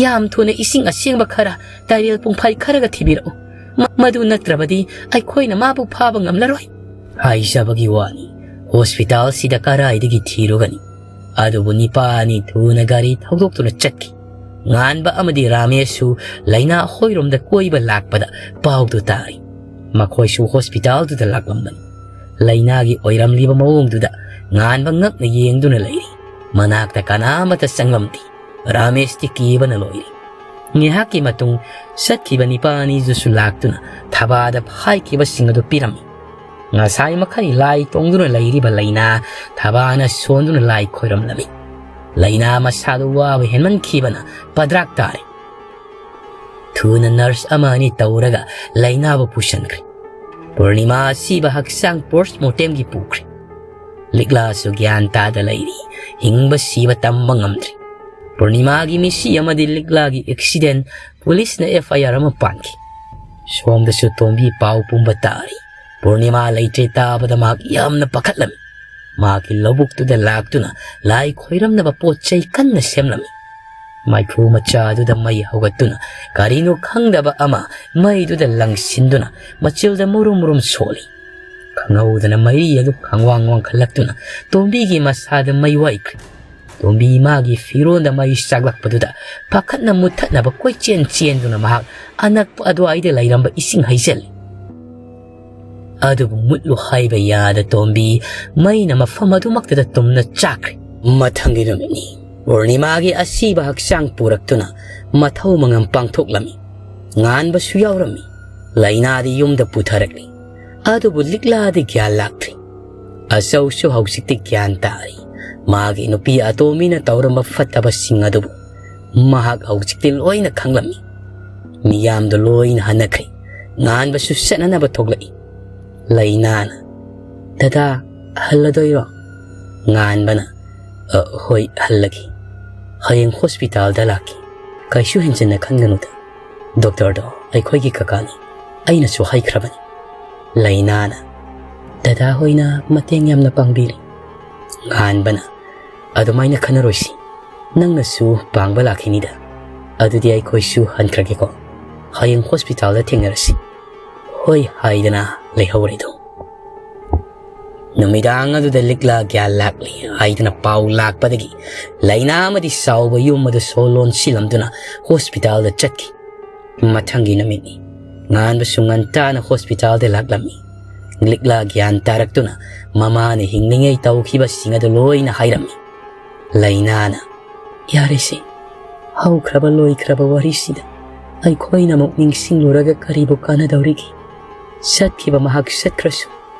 "ꯌꯥꯝ ꯊꯨꯅ ꯏꯁꯤꯡ ꯑꯁꯦꯡꯕ ꯈꯔ ꯇꯥꯏꯔꯦꯜ ꯄꯨꯡꯐꯥꯏ ꯈꯔꯒ ꯊꯤꯕꯤꯔꯛꯎ꯫ ꯃ-, ꯃꯗꯨ ꯅꯠꯇ꯭ꯔꯕꯗꯤ ꯑꯩꯈꯣꯏꯅ ꯃꯥꯕꯨ ꯐꯥꯕ ꯉꯝꯂꯔꯣꯏ꯫" ꯍꯥꯏꯖꯕꯒꯤ ꯋꯥꯅꯤ, ꯍꯣꯁꯄꯤꯇꯥꯜꯁꯤꯗ ꯀꯔꯥꯏꯗꯒꯤ ꯊꯤꯔꯨꯒꯅꯤ? ꯑꯗꯨꯕꯨ ꯅꯤꯄꯥ ꯑꯅꯤ ꯊꯨꯅ ꯒꯥꯔꯤ ꯊꯧꯗꯣꯛꯇꯨꯅ ꯆꯠꯈꯤ꯫ ꯉꯥꯟꯕ ꯑꯃꯗꯤ ꯔꯥꯃꯦꯁꯁꯨ ꯂꯩꯅꯥ ꯍꯣꯏꯔꯣꯝꯗ ꯀꯣꯏꯕ ꯂꯥꯛꯄꯗ ꯄꯥꯎꯗꯨ ꯇꯥꯔꯤ꯫ ꯃꯈꯣꯏꯁꯨ ꯍꯣꯁꯄꯤꯇꯥꯜꯗꯨꯗ ꯂꯥꯛꯂꯝꯕꯅꯤ꯫ ꯂꯩꯅꯥꯒꯤ ꯑꯣꯏꯔꯝꯂꯤꯕ ꯃꯑꯣꯡꯗꯨꯗ ꯉꯥꯟꯕ ꯉꯛꯅ ꯌꯦꯡꯗꯨꯅ ꯂꯩꯔꯤ꯫ ꯃꯅꯥꯛꯇ ꯀꯅꯥꯃꯠꯇ ꯆꯪꯂꯝꯗꯦ꯫ ꯔꯥꯃꯦꯁꯇꯤ ꯀꯤꯕꯅ ꯂꯣꯏꯔꯤ꯫ ꯉꯥꯏꯍꯥꯛꯀꯤ ꯃꯇꯨꯡ ꯆꯠꯈꯤꯕ ꯅꯤꯄꯥ ꯑꯅꯤꯗꯨꯁꯨ ꯂꯥꯛꯇꯨꯅ ꯊꯕꯥꯗ ꯍꯥꯏꯈꯤꯕꯁꯤꯡ ꯑꯗꯨ ꯄꯤꯔꯝꯃꯤ꯫ ꯉꯁꯥꯏ ꯃꯈꯩ ꯂꯥꯏ ꯇꯣꯡꯗꯨꯅ ꯂꯩꯔꯤꯕ ꯂꯩꯅꯥ ꯊꯕꯥꯅ ꯁꯣꯟꯗꯨꯅ ꯂꯥꯏ ꯈꯣꯏꯔꯝꯂꯝꯃꯤ꯫ ꯂꯩꯅꯥ ꯃꯁꯥꯗꯨ ꯋꯥꯕ ꯍꯦꯟꯃꯟꯈꯤꯕꯅ ꯄꯗ꯭ꯔꯥꯛ ꯇꯥꯔꯦ꯫ ꯊꯨꯅ ꯅꯔꯁ ꯑꯃ ꯑꯅꯤ ꯇꯧꯔꯒ ꯂꯩꯅꯥꯕꯨ ꯄꯨꯁꯤꯟꯈ꯭ꯔꯦ꯫ ꯄꯨꯔꯅꯤꯃꯥ ꯑꯁꯤꯕ ꯍꯛꯆꯥꯡ ꯄꯣꯁꯃꯣꯔꯇꯦꯝꯒꯤ ꯄꯨꯈ꯭ꯔꯦ꯫ ꯂꯤꯛꯂꯥꯁꯨ ꯒ꯭ꯌꯥꯟ ꯇꯥꯗ ꯂꯩꯔꯤ꯫ ꯍꯤꯡꯕ ꯁꯤꯕ ꯇꯝꯕ ꯉꯝꯗ꯭ꯔꯤ꯫ ꯄꯨꯔꯅꯤꯃꯥꯒꯤ ꯃꯤꯁꯤ ꯑꯃꯗꯤ ꯂꯤꯛꯂꯥꯒꯤ ꯑꯦꯛꯁꯤꯗꯦꯟ ꯄꯨꯂꯤꯁꯅ ꯑꯦꯐ ꯑꯥꯏ ꯑꯥꯔ ꯑꯃ ꯄꯥꯟꯈꯤ꯫ ꯁꯣꯝꯗꯁꯨ ꯇꯣꯝꯕꯤ ꯄꯥꯎ ꯄꯨꯝꯕ ꯇꯥꯔꯤ꯫ ꯄꯨꯔꯅꯤꯃꯥ ꯂꯩꯇ꯭ꯔꯦ ꯇꯥꯕꯗ ꯃꯍꯥꯛ ꯌꯥꯝꯅ ꯄꯥꯈꯠꯂꯝꯃꯤ꯫ ꯃꯍꯥꯛꯀꯤ ꯂꯧꯕꯨꯛꯇꯨꯗ ꯂꯥꯛꯇꯨꯅ ꯂꯥꯏ ꯈꯣꯏꯔꯝꯅꯕ ꯄꯣꯠ ꯆꯩ ꯀꯟꯅ ꯁꯦꯝꯂꯝꯃꯤ꯫ ꯃꯩꯐꯨ ꯃꯆꯥꯗꯨꯗ ꯃꯩ ꯍꯧꯒꯠꯇꯨꯅ ꯀꯔꯤꯅꯣ ꯈꯪꯗꯕ ꯑꯃ ꯃꯩꯗꯨꯗ ꯂꯪꯁꯤꯟꯗꯨꯅ ꯃꯆꯤꯜꯗ ꯃꯨꯔꯨꯝ ꯃꯨꯔꯨꯝ ꯁꯣꯜꯂꯤ꯫ ꯈꯪꯍꯧꯗꯅ ꯃꯩꯔꯤ ꯑꯗꯨ ꯈꯪꯋꯥꯡ ꯋꯥꯡꯈꯠꯂꯛꯇꯨꯅ ꯇꯣꯝꯕꯤꯒꯤ ꯃꯁꯥꯗ ꯃꯩ ꯋꯥꯏꯈ꯭ꯔꯦ꯫ ꯇꯣꯝꯕꯤ ꯃꯥꯒꯤ ꯐꯤꯔꯣꯟꯗ ꯃꯩ ꯆꯥꯛꯂꯛꯄꯗꯨꯗ ꯄꯥꯈꯠꯅ ꯃꯨꯠꯊꯠꯅꯕ ꯀꯣꯏꯆꯦꯟ ꯆꯦꯟꯗꯨꯅ ꯃꯍꯥꯛ ꯑꯅꯛꯄ ꯑꯗꯨꯋꯥꯏꯗ ꯂꯩꯔꯝꯕ ꯏꯁꯤꯡ ꯍꯩꯖꯤꯜꯂꯤ꯫ ꯑꯗꯨꯕꯨ ꯃꯨꯠꯂꯨ ꯍꯥꯏꯕ ꯌꯥꯗ ꯇꯣꯝꯕꯤ ꯃꯩꯅ ꯃꯐꯝ ꯑꯗꯨꯃꯛꯇꯗ ꯇꯨꯝꯅ ꯆꯥꯛꯈ꯭ꯔꯦ꯫ ꯃꯊꯪꯒꯤ ꯅꯨꯃꯤꯠꯅꯤ꯫ ꯄꯨꯔꯅꯤꯃꯥꯒꯤ ꯑꯁꯤꯕ ꯍꯛꯆꯥꯡ ꯄꯨꯔꯛꯇꯨꯅ ꯃꯊꯧ ꯃꯉꯝ ꯄꯥꯡꯊꯣꯛꯂꯝꯃꯤ꯫ ꯉꯥꯟꯕꯁꯨ ꯌꯥꯎꯔꯝꯃꯤ꯫ ꯂꯩꯅꯥꯗꯤ ꯌꯨꯝꯗ ꯄꯨꯊꯔꯛꯂꯤ꯫ ꯑꯗꯨꯕꯨ ꯂꯤꯛꯂꯥꯗꯤ ꯒ꯭ꯌꯥꯟ ꯂꯥꯛꯇ꯭ꯔꯤ꯫ ꯑꯆꯧꯁꯨ ꯍꯧꯖꯤꯛꯇꯤ ꯒ꯭ꯌꯥꯟ ꯇꯥꯔꯤ꯫ ꯃꯥꯒꯤ ꯅꯨꯄꯤ ꯑꯇꯣꯝꯕꯤꯅ ꯇꯧꯔꯝꯕ ꯐꯠꯇꯕꯁꯤꯡ ꯑꯗꯨꯕꯨ ꯃꯍꯥꯛ ꯍꯧꯖꯤꯛꯇꯤ ꯂꯣꯏꯅ ꯈꯪꯂꯝꯃꯤ꯫ ꯃꯤꯌꯥꯝꯗꯣ ꯂꯣꯏꯅ ꯍꯟꯅꯈ꯭ꯔꯦ꯫ ꯉꯥꯟꯕꯁꯨ ꯆꯠꯅꯅꯕ ꯊꯣꯛꯂꯛꯏ꯫ ꯂꯩꯅꯥꯅ, "ꯗꯗꯥ, ꯍꯜꯂꯗꯣꯏꯔꯣ?" ꯉꯥꯟꯕꯅ, "ꯑ, ꯍꯣꯏ, ꯍꯜꯂꯒꯦ꯫ ꯍꯌꯦꯡ ꯍꯣꯁꯄꯤꯇꯥꯜꯗ ꯂꯥꯛꯀꯦ꯫ ꯀꯩꯁꯨ ꯍꯦꯟꯖꯟꯅ ꯈꯟꯒꯅꯨꯗ꯫ ꯗꯣꯛꯇꯔꯗꯣ ꯑꯩꯈꯣꯏꯒꯤ ꯀꯀꯥꯅꯤ꯫ ꯑꯩꯅꯁꯨ ꯍꯥꯏꯈ꯭ꯔꯕꯅꯤ꯫" ꯂꯩꯅꯥꯅ, "ꯗꯗꯥ ꯍꯣꯏꯅ ꯃꯇꯦꯡ ꯌꯥꯝꯅ ꯄꯥꯡꯕꯤꯔꯤ꯫" ꯉꯥꯟꯕꯅ, "ꯑꯗꯨꯃꯥꯏꯅ ꯈꯟꯅꯔꯣꯏꯁꯤ꯫ ꯅꯪꯅꯁꯨ ꯄꯥꯡꯕ ꯂꯥꯛꯈꯤꯅꯤꯗ꯫ ꯑꯗꯨꯗꯤ ꯑꯩꯈꯣꯏꯁꯨ ꯍꯟꯈ꯭ꯔꯒꯦꯀꯣ꯫ ꯍꯌꯦꯡ ꯍꯣꯁꯄꯤꯇꯥꯜꯗ ꯊꯦꯡꯅꯔꯁꯤ꯫" "ꯍꯣꯏ" ꯍꯥꯏꯗꯅ ꯂꯩꯍꯧꯔꯦꯗꯣ꯫ ꯅꯨꯃꯤꯗꯥꯡ ꯑꯗꯨꯗ ꯂꯤꯛꯂꯥ ꯒ꯭ꯌꯥꯟ ꯂꯥꯛꯂꯤ ꯍꯥꯏꯗꯅ ꯄꯥꯎ ꯂꯥꯛꯄꯗꯒꯤ ꯂꯩꯅꯥ ꯑꯃꯗꯤ ꯆꯥꯎꯕ ꯌꯨꯝ ꯑꯗꯨ ꯁꯣ ꯂꯣꯟꯁꯤꯜꯂꯝꯗꯨꯅ ꯍꯣꯁꯄꯤꯇꯥꯜꯗ ꯆꯠꯈꯤ꯫ ꯃꯊꯪꯒꯤ ꯅꯨꯃꯤꯠꯅꯤ꯫ ꯉꯥꯟꯕꯁꯨ ꯉꯟꯇꯥꯅ ꯍꯣꯁꯄꯤꯇꯥꯜꯗ ꯂꯥꯛꯂꯝꯃꯤ꯫ ꯂꯤꯛꯂꯥ ꯒ꯭ꯌꯥꯟ ꯇꯥꯔꯛꯇꯨꯅ ꯃꯃꯥꯅ ꯍꯤꯡꯂꯤꯉꯩ ꯇꯧꯈꯤꯕꯁꯤꯡ ꯑꯗꯨ ꯂꯣꯏꯅ ꯍꯥꯏꯔꯝꯃꯤ꯫ ꯂꯩꯅꯥꯅ, "ꯌꯥꯔꯦꯁꯦ, ꯍꯧꯈ꯭ꯔꯕ ꯂꯣꯏꯈ꯭ꯔꯕ ꯋꯥꯔꯤꯁꯤꯗ ꯑꯩꯈꯣꯏꯅ ꯑꯃꯨꯛ ꯅꯤꯡꯁꯤꯡꯂꯨꯔꯒ ꯀꯔꯤꯕꯨ ꯀꯥꯟꯅꯗꯧꯔꯤꯒꯦ? ꯆꯠꯈꯤꯕ ꯃꯍꯥꯛ ꯆꯠꯈ꯭ꯔꯁꯨ,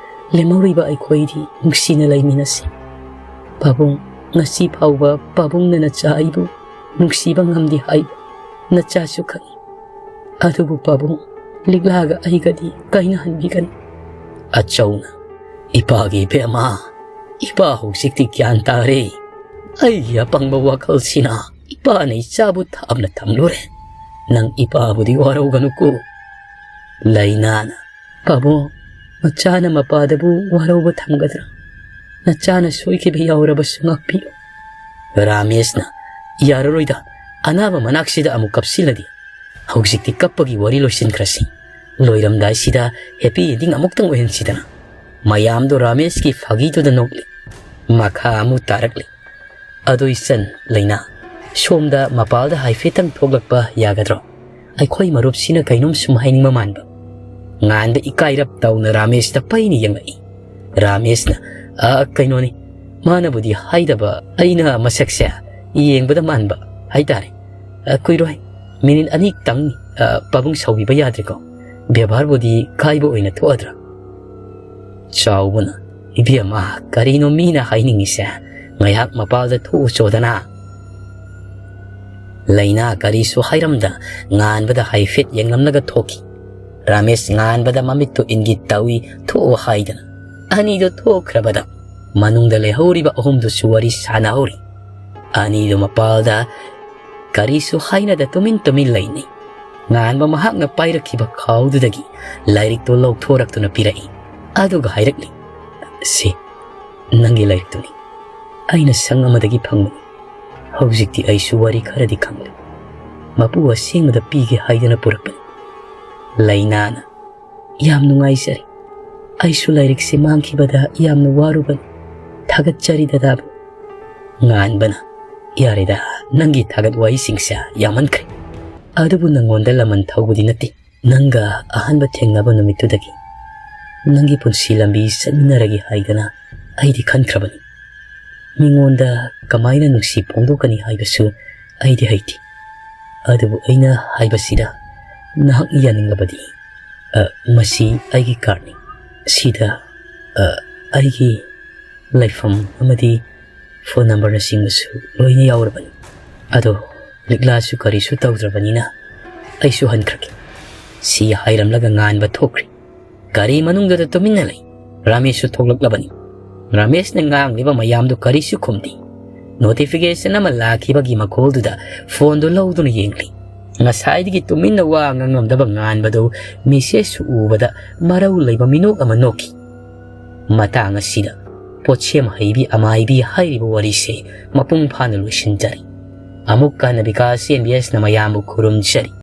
ꯂꯦꯝꯍꯧꯔꯤꯕ ꯑꯩꯈꯣꯏꯗꯤ ꯅꯨꯡꯁꯤꯅ ꯂꯩꯃꯤꯟꯅꯁꯤ꯫ ꯄꯥꯕꯨꯡ, ꯉꯁꯤ ꯐꯥꯎꯕ ꯄꯥꯕꯨꯡꯅ ꯅꯆꯥ ꯑꯩꯕꯨ ꯅꯨꯡꯁꯤꯕ ꯉꯝꯗꯦ ꯍꯥꯏꯕ ꯅꯆꯥꯁꯨ ꯈꯪꯏ꯫ ꯑꯗꯨꯕꯨ ꯄꯥꯕꯨꯡ, ꯂꯤꯛꯂꯥꯒ ꯑꯩꯒꯗꯤ ꯀꯥꯏꯅꯍꯟꯕꯤꯒꯅꯨ꯫" ꯑꯆꯧꯅ, "ꯏꯄꯥꯒꯤ ꯏꯕꯦꯝꯃ, ꯏꯄꯥ ꯍꯧꯖꯤꯛꯇꯤ ꯒ꯭ꯌꯥꯟ ꯇꯥꯔꯦ꯫ ꯑꯩꯒꯤ ꯑꯄꯪꯕ ꯋꯥꯈꯜꯁꯤꯅ ꯏꯄꯥꯅ ꯏꯆꯥꯕꯨ ꯊꯥꯞꯅ ꯊꯝꯂꯨꯔꯦ꯫ ꯅꯪ ꯏꯄꯥꯕꯨꯗꯤ ꯋꯥꯔꯧꯒꯅꯨꯀꯣ꯫" ꯂꯩꯅꯥꯅ, "ꯄꯥꯕꯨꯡ, ꯃꯆꯥꯅ ꯃꯄꯥꯗꯕꯨ ꯋꯥꯔꯧꯕ ꯊꯝꯒꯗ꯭ꯔꯥ? ꯅꯆꯥꯅ ꯁꯣꯏꯈꯤꯕ ꯌꯥꯎꯔꯕꯁꯨ ꯉꯥꯛꯄꯤꯌꯨ꯫" ꯔꯥꯃꯦꯁꯅ, "ꯌꯥꯔꯔꯣꯏꯗ, ꯑꯅꯥꯕ ꯃꯅꯥꯛꯁꯤꯗ ꯑꯃꯨꯛ ꯀꯞꯁꯤꯜꯂꯗꯤ꯫ ꯍꯧꯖꯤꯛꯇꯤ ꯀꯞꯄꯒꯤ ꯋꯥꯔꯤ ꯂꯣꯏꯁꯤꯟꯈ꯭ꯔꯁꯤ꯫ ꯂꯣꯏꯔꯝꯗꯥꯏꯁꯤꯗ ꯍꯦꯄꯤ ꯑꯦꯟꯗꯤꯡ ꯑꯃꯨꯛꯇꯪ ꯑꯣꯏꯍꯟꯁꯤꯗꯅ꯫" ꯃꯌꯥꯝꯗꯣ ꯔꯥꯃꯦꯁꯀꯤ ꯐꯥꯒꯤꯗꯨꯗ ꯅꯣꯛꯂꯤ꯫ ꯃꯈꯥ ꯑꯃꯨꯛ ꯇꯥꯔꯛꯂꯤ꯫ "ꯑꯗꯣ ꯏꯆꯟ ꯂꯩꯅꯥ, ꯁꯣꯝꯗ ꯃꯄꯥꯜꯗ ꯍꯥꯏꯐꯦꯠꯇꯪ ꯊꯣꯛꯂꯛꯄ ꯌꯥꯒꯗ꯭ꯔꯣ? ꯑꯩꯈꯣꯏ ꯃꯔꯨꯞꯁꯤꯅ ꯀꯩꯅꯣꯝ ꯁꯨꯝ ꯍꯥꯏꯅꯤꯡꯕ ꯃꯥꯟꯕ꯫" ꯉꯥꯟꯕ ꯏꯀꯥꯏꯔꯞ ꯇꯧꯅ ꯔꯥꯃꯦꯁꯇ ꯄꯩꯅ ꯌꯦꯡꯂꯛꯏ꯫ ꯔꯥꯃꯦꯁꯅ, "ꯑ, ꯀꯩꯅꯣꯅꯤ, ꯃꯥꯅꯕꯨꯗꯤ ꯍꯥꯏꯗꯕ, ꯑꯩꯅ ꯃꯁꯛꯁꯦ ꯌꯦꯡꯕꯗ ꯃꯥꯟꯕ ꯍꯥꯏꯇꯥꯔꯦ꯫ ꯑ, ꯀꯨꯏꯔꯣꯏ, ꯃꯤꯅꯤꯠ ꯑꯅꯤꯇꯪꯅꯤ꯫ ꯑ, ꯄꯥꯕꯨꯡ ꯁꯥꯎꯕꯤꯕ ꯌꯥꯗ꯭ꯔꯦꯀꯣ꯫ ꯕꯦꯕꯥꯔꯕꯨꯗꯤ ꯀꯥꯏꯕ ꯑꯣꯏꯅ ꯊꯣꯛꯑꯗ꯭ꯔꯥ?" ꯆꯥꯎꯕꯅ, "ꯏꯕꯦꯝꯃ, ꯀꯔꯤꯅꯣ ꯃꯤꯅ ꯍꯥꯏꯅꯤꯡꯉꯤꯁꯦ? ꯉꯥꯏꯍꯥꯛ ꯃꯄꯥꯜꯗ ꯊꯣꯛꯎꯆꯣꯗꯅ?" ꯂꯩꯅꯥ ꯀꯔꯤꯁꯨ ꯍꯥꯏꯔꯝꯗ ꯉꯥꯟꯕꯗ ꯍꯥꯏꯐꯦꯠ ꯌꯦꯡꯂꯝꯂꯒ ꯊꯣꯛꯈꯤ꯫ ꯔꯥꯃꯦꯁ ꯉꯥꯟꯕꯗ ꯃꯃꯤꯠꯇꯨ ꯏꯪꯒꯤꯠ ꯇꯧꯏ, "ꯊꯣꯛꯑꯣ" ꯍꯥꯏꯗꯅ꯫ ꯑꯅꯤꯗꯨ ꯊꯣꯛꯈ꯭ꯔꯕꯗ ꯃꯅꯨꯡꯗ ꯂꯩꯍꯧꯔꯤꯕ ꯑꯍꯨꯝꯗꯨꯁꯨ ꯋꯥꯔꯤ ꯁꯥꯟꯅꯍꯧꯔꯤ꯫ ꯑꯅꯤꯗꯨ ꯃꯄꯥꯜꯗ ꯀꯔꯤꯁꯨ ꯍꯥꯏꯅꯗ ꯇꯨꯃꯤꯟ ꯇꯨꯃꯤꯟ ꯂꯩꯅꯩ꯫ ꯉꯥꯟꯕ ꯃꯍꯥꯛꯅ ꯄꯥꯏꯔꯛꯈꯤꯕ ꯈꯥꯎꯗꯨꯗꯒꯤ ꯂꯥꯏꯔꯤꯛꯇꯨ ꯂꯧꯊꯣꯔꯛꯇꯨꯅ ꯄꯤꯔꯛꯏ꯫ ꯑꯗꯨꯒ ꯍꯥꯏꯔꯛꯂꯤ, "ꯁꯤ ꯅꯪꯒꯤ ꯂꯥꯏꯔꯤꯛꯇꯨꯅꯤ꯫ ꯑꯩꯅ ꯁꯪ ꯑꯃꯗꯒꯤ ꯐꯪꯕꯅꯤ꯫ ꯍꯧꯖꯤꯛꯇꯤ ꯑꯩꯁꯨ ꯋꯥꯔꯤ ꯈꯔꯗꯤ ꯈꯪꯂꯦ꯫ ꯃꯄꯨ ꯑꯁꯦꯡꯕꯗ ꯄꯤꯒꯦ ꯍꯥꯏꯗꯅ ꯄꯨꯔꯛꯄꯅꯤ꯫" ꯂꯩꯅꯥꯅ, "ꯌꯥꯝ ꯅꯨꯡꯉꯥꯏꯖꯔꯦ꯫ ꯑꯩꯁꯨ ꯂꯥꯏꯔꯤꯛꯁꯦ ꯃꯥꯡꯈꯤꯕꯗ ꯌꯥꯝꯅ ꯋꯥꯔꯨꯕꯅꯤ꯫ ꯊꯥꯒꯠꯆꯔꯤ ꯗꯗꯥꯕꯨ꯫" ꯉꯥꯟꯕꯅ, "ꯌꯥꯔꯦꯗ, ꯅꯪꯒꯤ ꯊꯥꯒꯠ ꯋꯥꯍꯩꯁꯤꯡꯁꯦ ꯌꯥꯝꯃꯟꯈ꯭ꯔꯦ꯫ ꯑꯗꯨꯕꯨ ꯅꯪꯉꯣꯟꯗ ꯂꯃꯟ ꯊꯧꯕꯗꯤ ꯅꯠꯇꯦ꯫ ꯅꯪꯒ ꯑꯍꯥꯟꯕ ꯊꯦꯡꯅꯕ ꯅꯨꯃꯤꯠꯇꯨꯗꯒꯤ ꯅꯪꯒꯤ ꯄꯨꯟꯁꯤ ꯂꯝꯕꯤ ꯆꯠꯃꯤꯟꯅꯔꯒꯦ ꯍꯥꯏꯗꯅ ꯑꯩꯗꯤ ꯈꯟꯈ꯭ꯔꯕꯅꯤ꯫ ꯃꯤꯉꯣꯟꯗ ꯀꯃꯥꯏꯅ ꯅꯨꯡꯁꯤ ꯐꯣꯡꯗꯣꯛꯀꯅꯤ ꯍꯥꯏꯕꯁꯨ ꯑꯩꯗꯤ ꯍꯩꯇꯦ꯫ ꯑꯗꯨꯕꯨ ꯑꯩꯅ ꯍꯥꯏꯕꯁꯤꯗ ꯅꯍꯥꯛꯅ ꯌꯥꯅꯤꯡꯂꯕꯗꯤ, ꯑ, ꯃꯁꯤ ꯑꯩꯒꯤ ꯀꯥꯔꯗꯅꯤ꯫ ꯁꯤꯗ, ꯑ, ꯑꯩꯒꯤ ꯂꯩꯐꯝ ꯑꯃꯗꯤ ꯐꯣꯟ ꯅꯝꯕꯔꯅꯆꯤꯡꯕꯁꯨ ꯂꯣꯏꯅ ꯌꯥꯎꯔꯕꯅꯤ꯫ ꯑꯗꯣ ꯂꯤꯛꯂꯥꯁꯨ ꯀꯔꯤꯁꯨ ꯇꯧꯗ꯭ꯔꯕꯅꯤꯅ ꯑꯩꯁꯨ ꯍꯟꯈ꯭ꯔꯒꯦ꯫" ꯁꯤ ꯍꯥꯏꯔꯝꯂꯒ ꯉꯥꯟꯕ ꯊꯣꯛꯈ꯭ꯔꯦ꯫ ꯒꯥꯔꯤ ꯃꯅꯨꯡꯗꯨꯗ ꯇꯨꯃꯤꯟꯅ ꯂꯩ꯫ ꯔꯥꯃꯦꯁꯁꯨ ꯊꯣꯛꯂꯛꯂꯕꯅꯤ꯫ ꯔꯥꯃꯦꯁꯅ ꯉꯥꯡꯂꯤꯕ ꯃꯌꯥꯝꯗꯨ ꯀꯔꯤꯁꯨ ꯈꯨꯝꯗꯦ꯫ ꯅꯣꯇꯤꯐꯤꯀꯦꯁꯟ ꯑꯃ ꯂꯥꯛꯈꯤꯕꯒꯤ ꯃꯈꯣꯜꯗꯨꯗ ꯐꯣꯟꯗꯨ ꯂꯧꯗꯨꯅ ꯌꯦꯡꯂꯤ꯫ ꯉꯁꯥꯏꯗꯒꯤ ꯇꯨꯃꯤꯟꯅ ꯋꯥ ꯉꯥꯡꯂꯝꯗꯕ ꯉꯥꯟꯕꯗꯨ ꯃꯦꯁꯦꯖꯁꯨ ꯎꯕꯗ ꯃꯔꯧ ꯂꯩꯕ ꯃꯤꯅꯣꯛ ꯑꯃ ꯅꯣꯛꯈꯤ꯫ ꯃꯇꯥꯡ ꯑꯁꯤꯗ ꯄꯣꯠꯁꯦꯝ ꯍꯩꯕꯤ ꯑꯃꯥꯏꯕꯤ ꯍꯥꯏꯔꯤꯕ ꯋꯥꯔꯤꯁꯦ ꯃꯄꯨꯡ ꯐꯥꯅ ꯂꯣꯏꯁꯤꯟꯖꯔꯤ꯫ ꯑꯃꯨꯛꯀ ꯍꯟꯅ ꯕꯤꯀꯥꯁ ꯑꯦꯝ ꯕꯤ ꯑꯦꯁꯅ ꯃꯌꯥꯝꯕꯨ ꯈꯨꯔꯨꯝꯖꯔꯤ꯫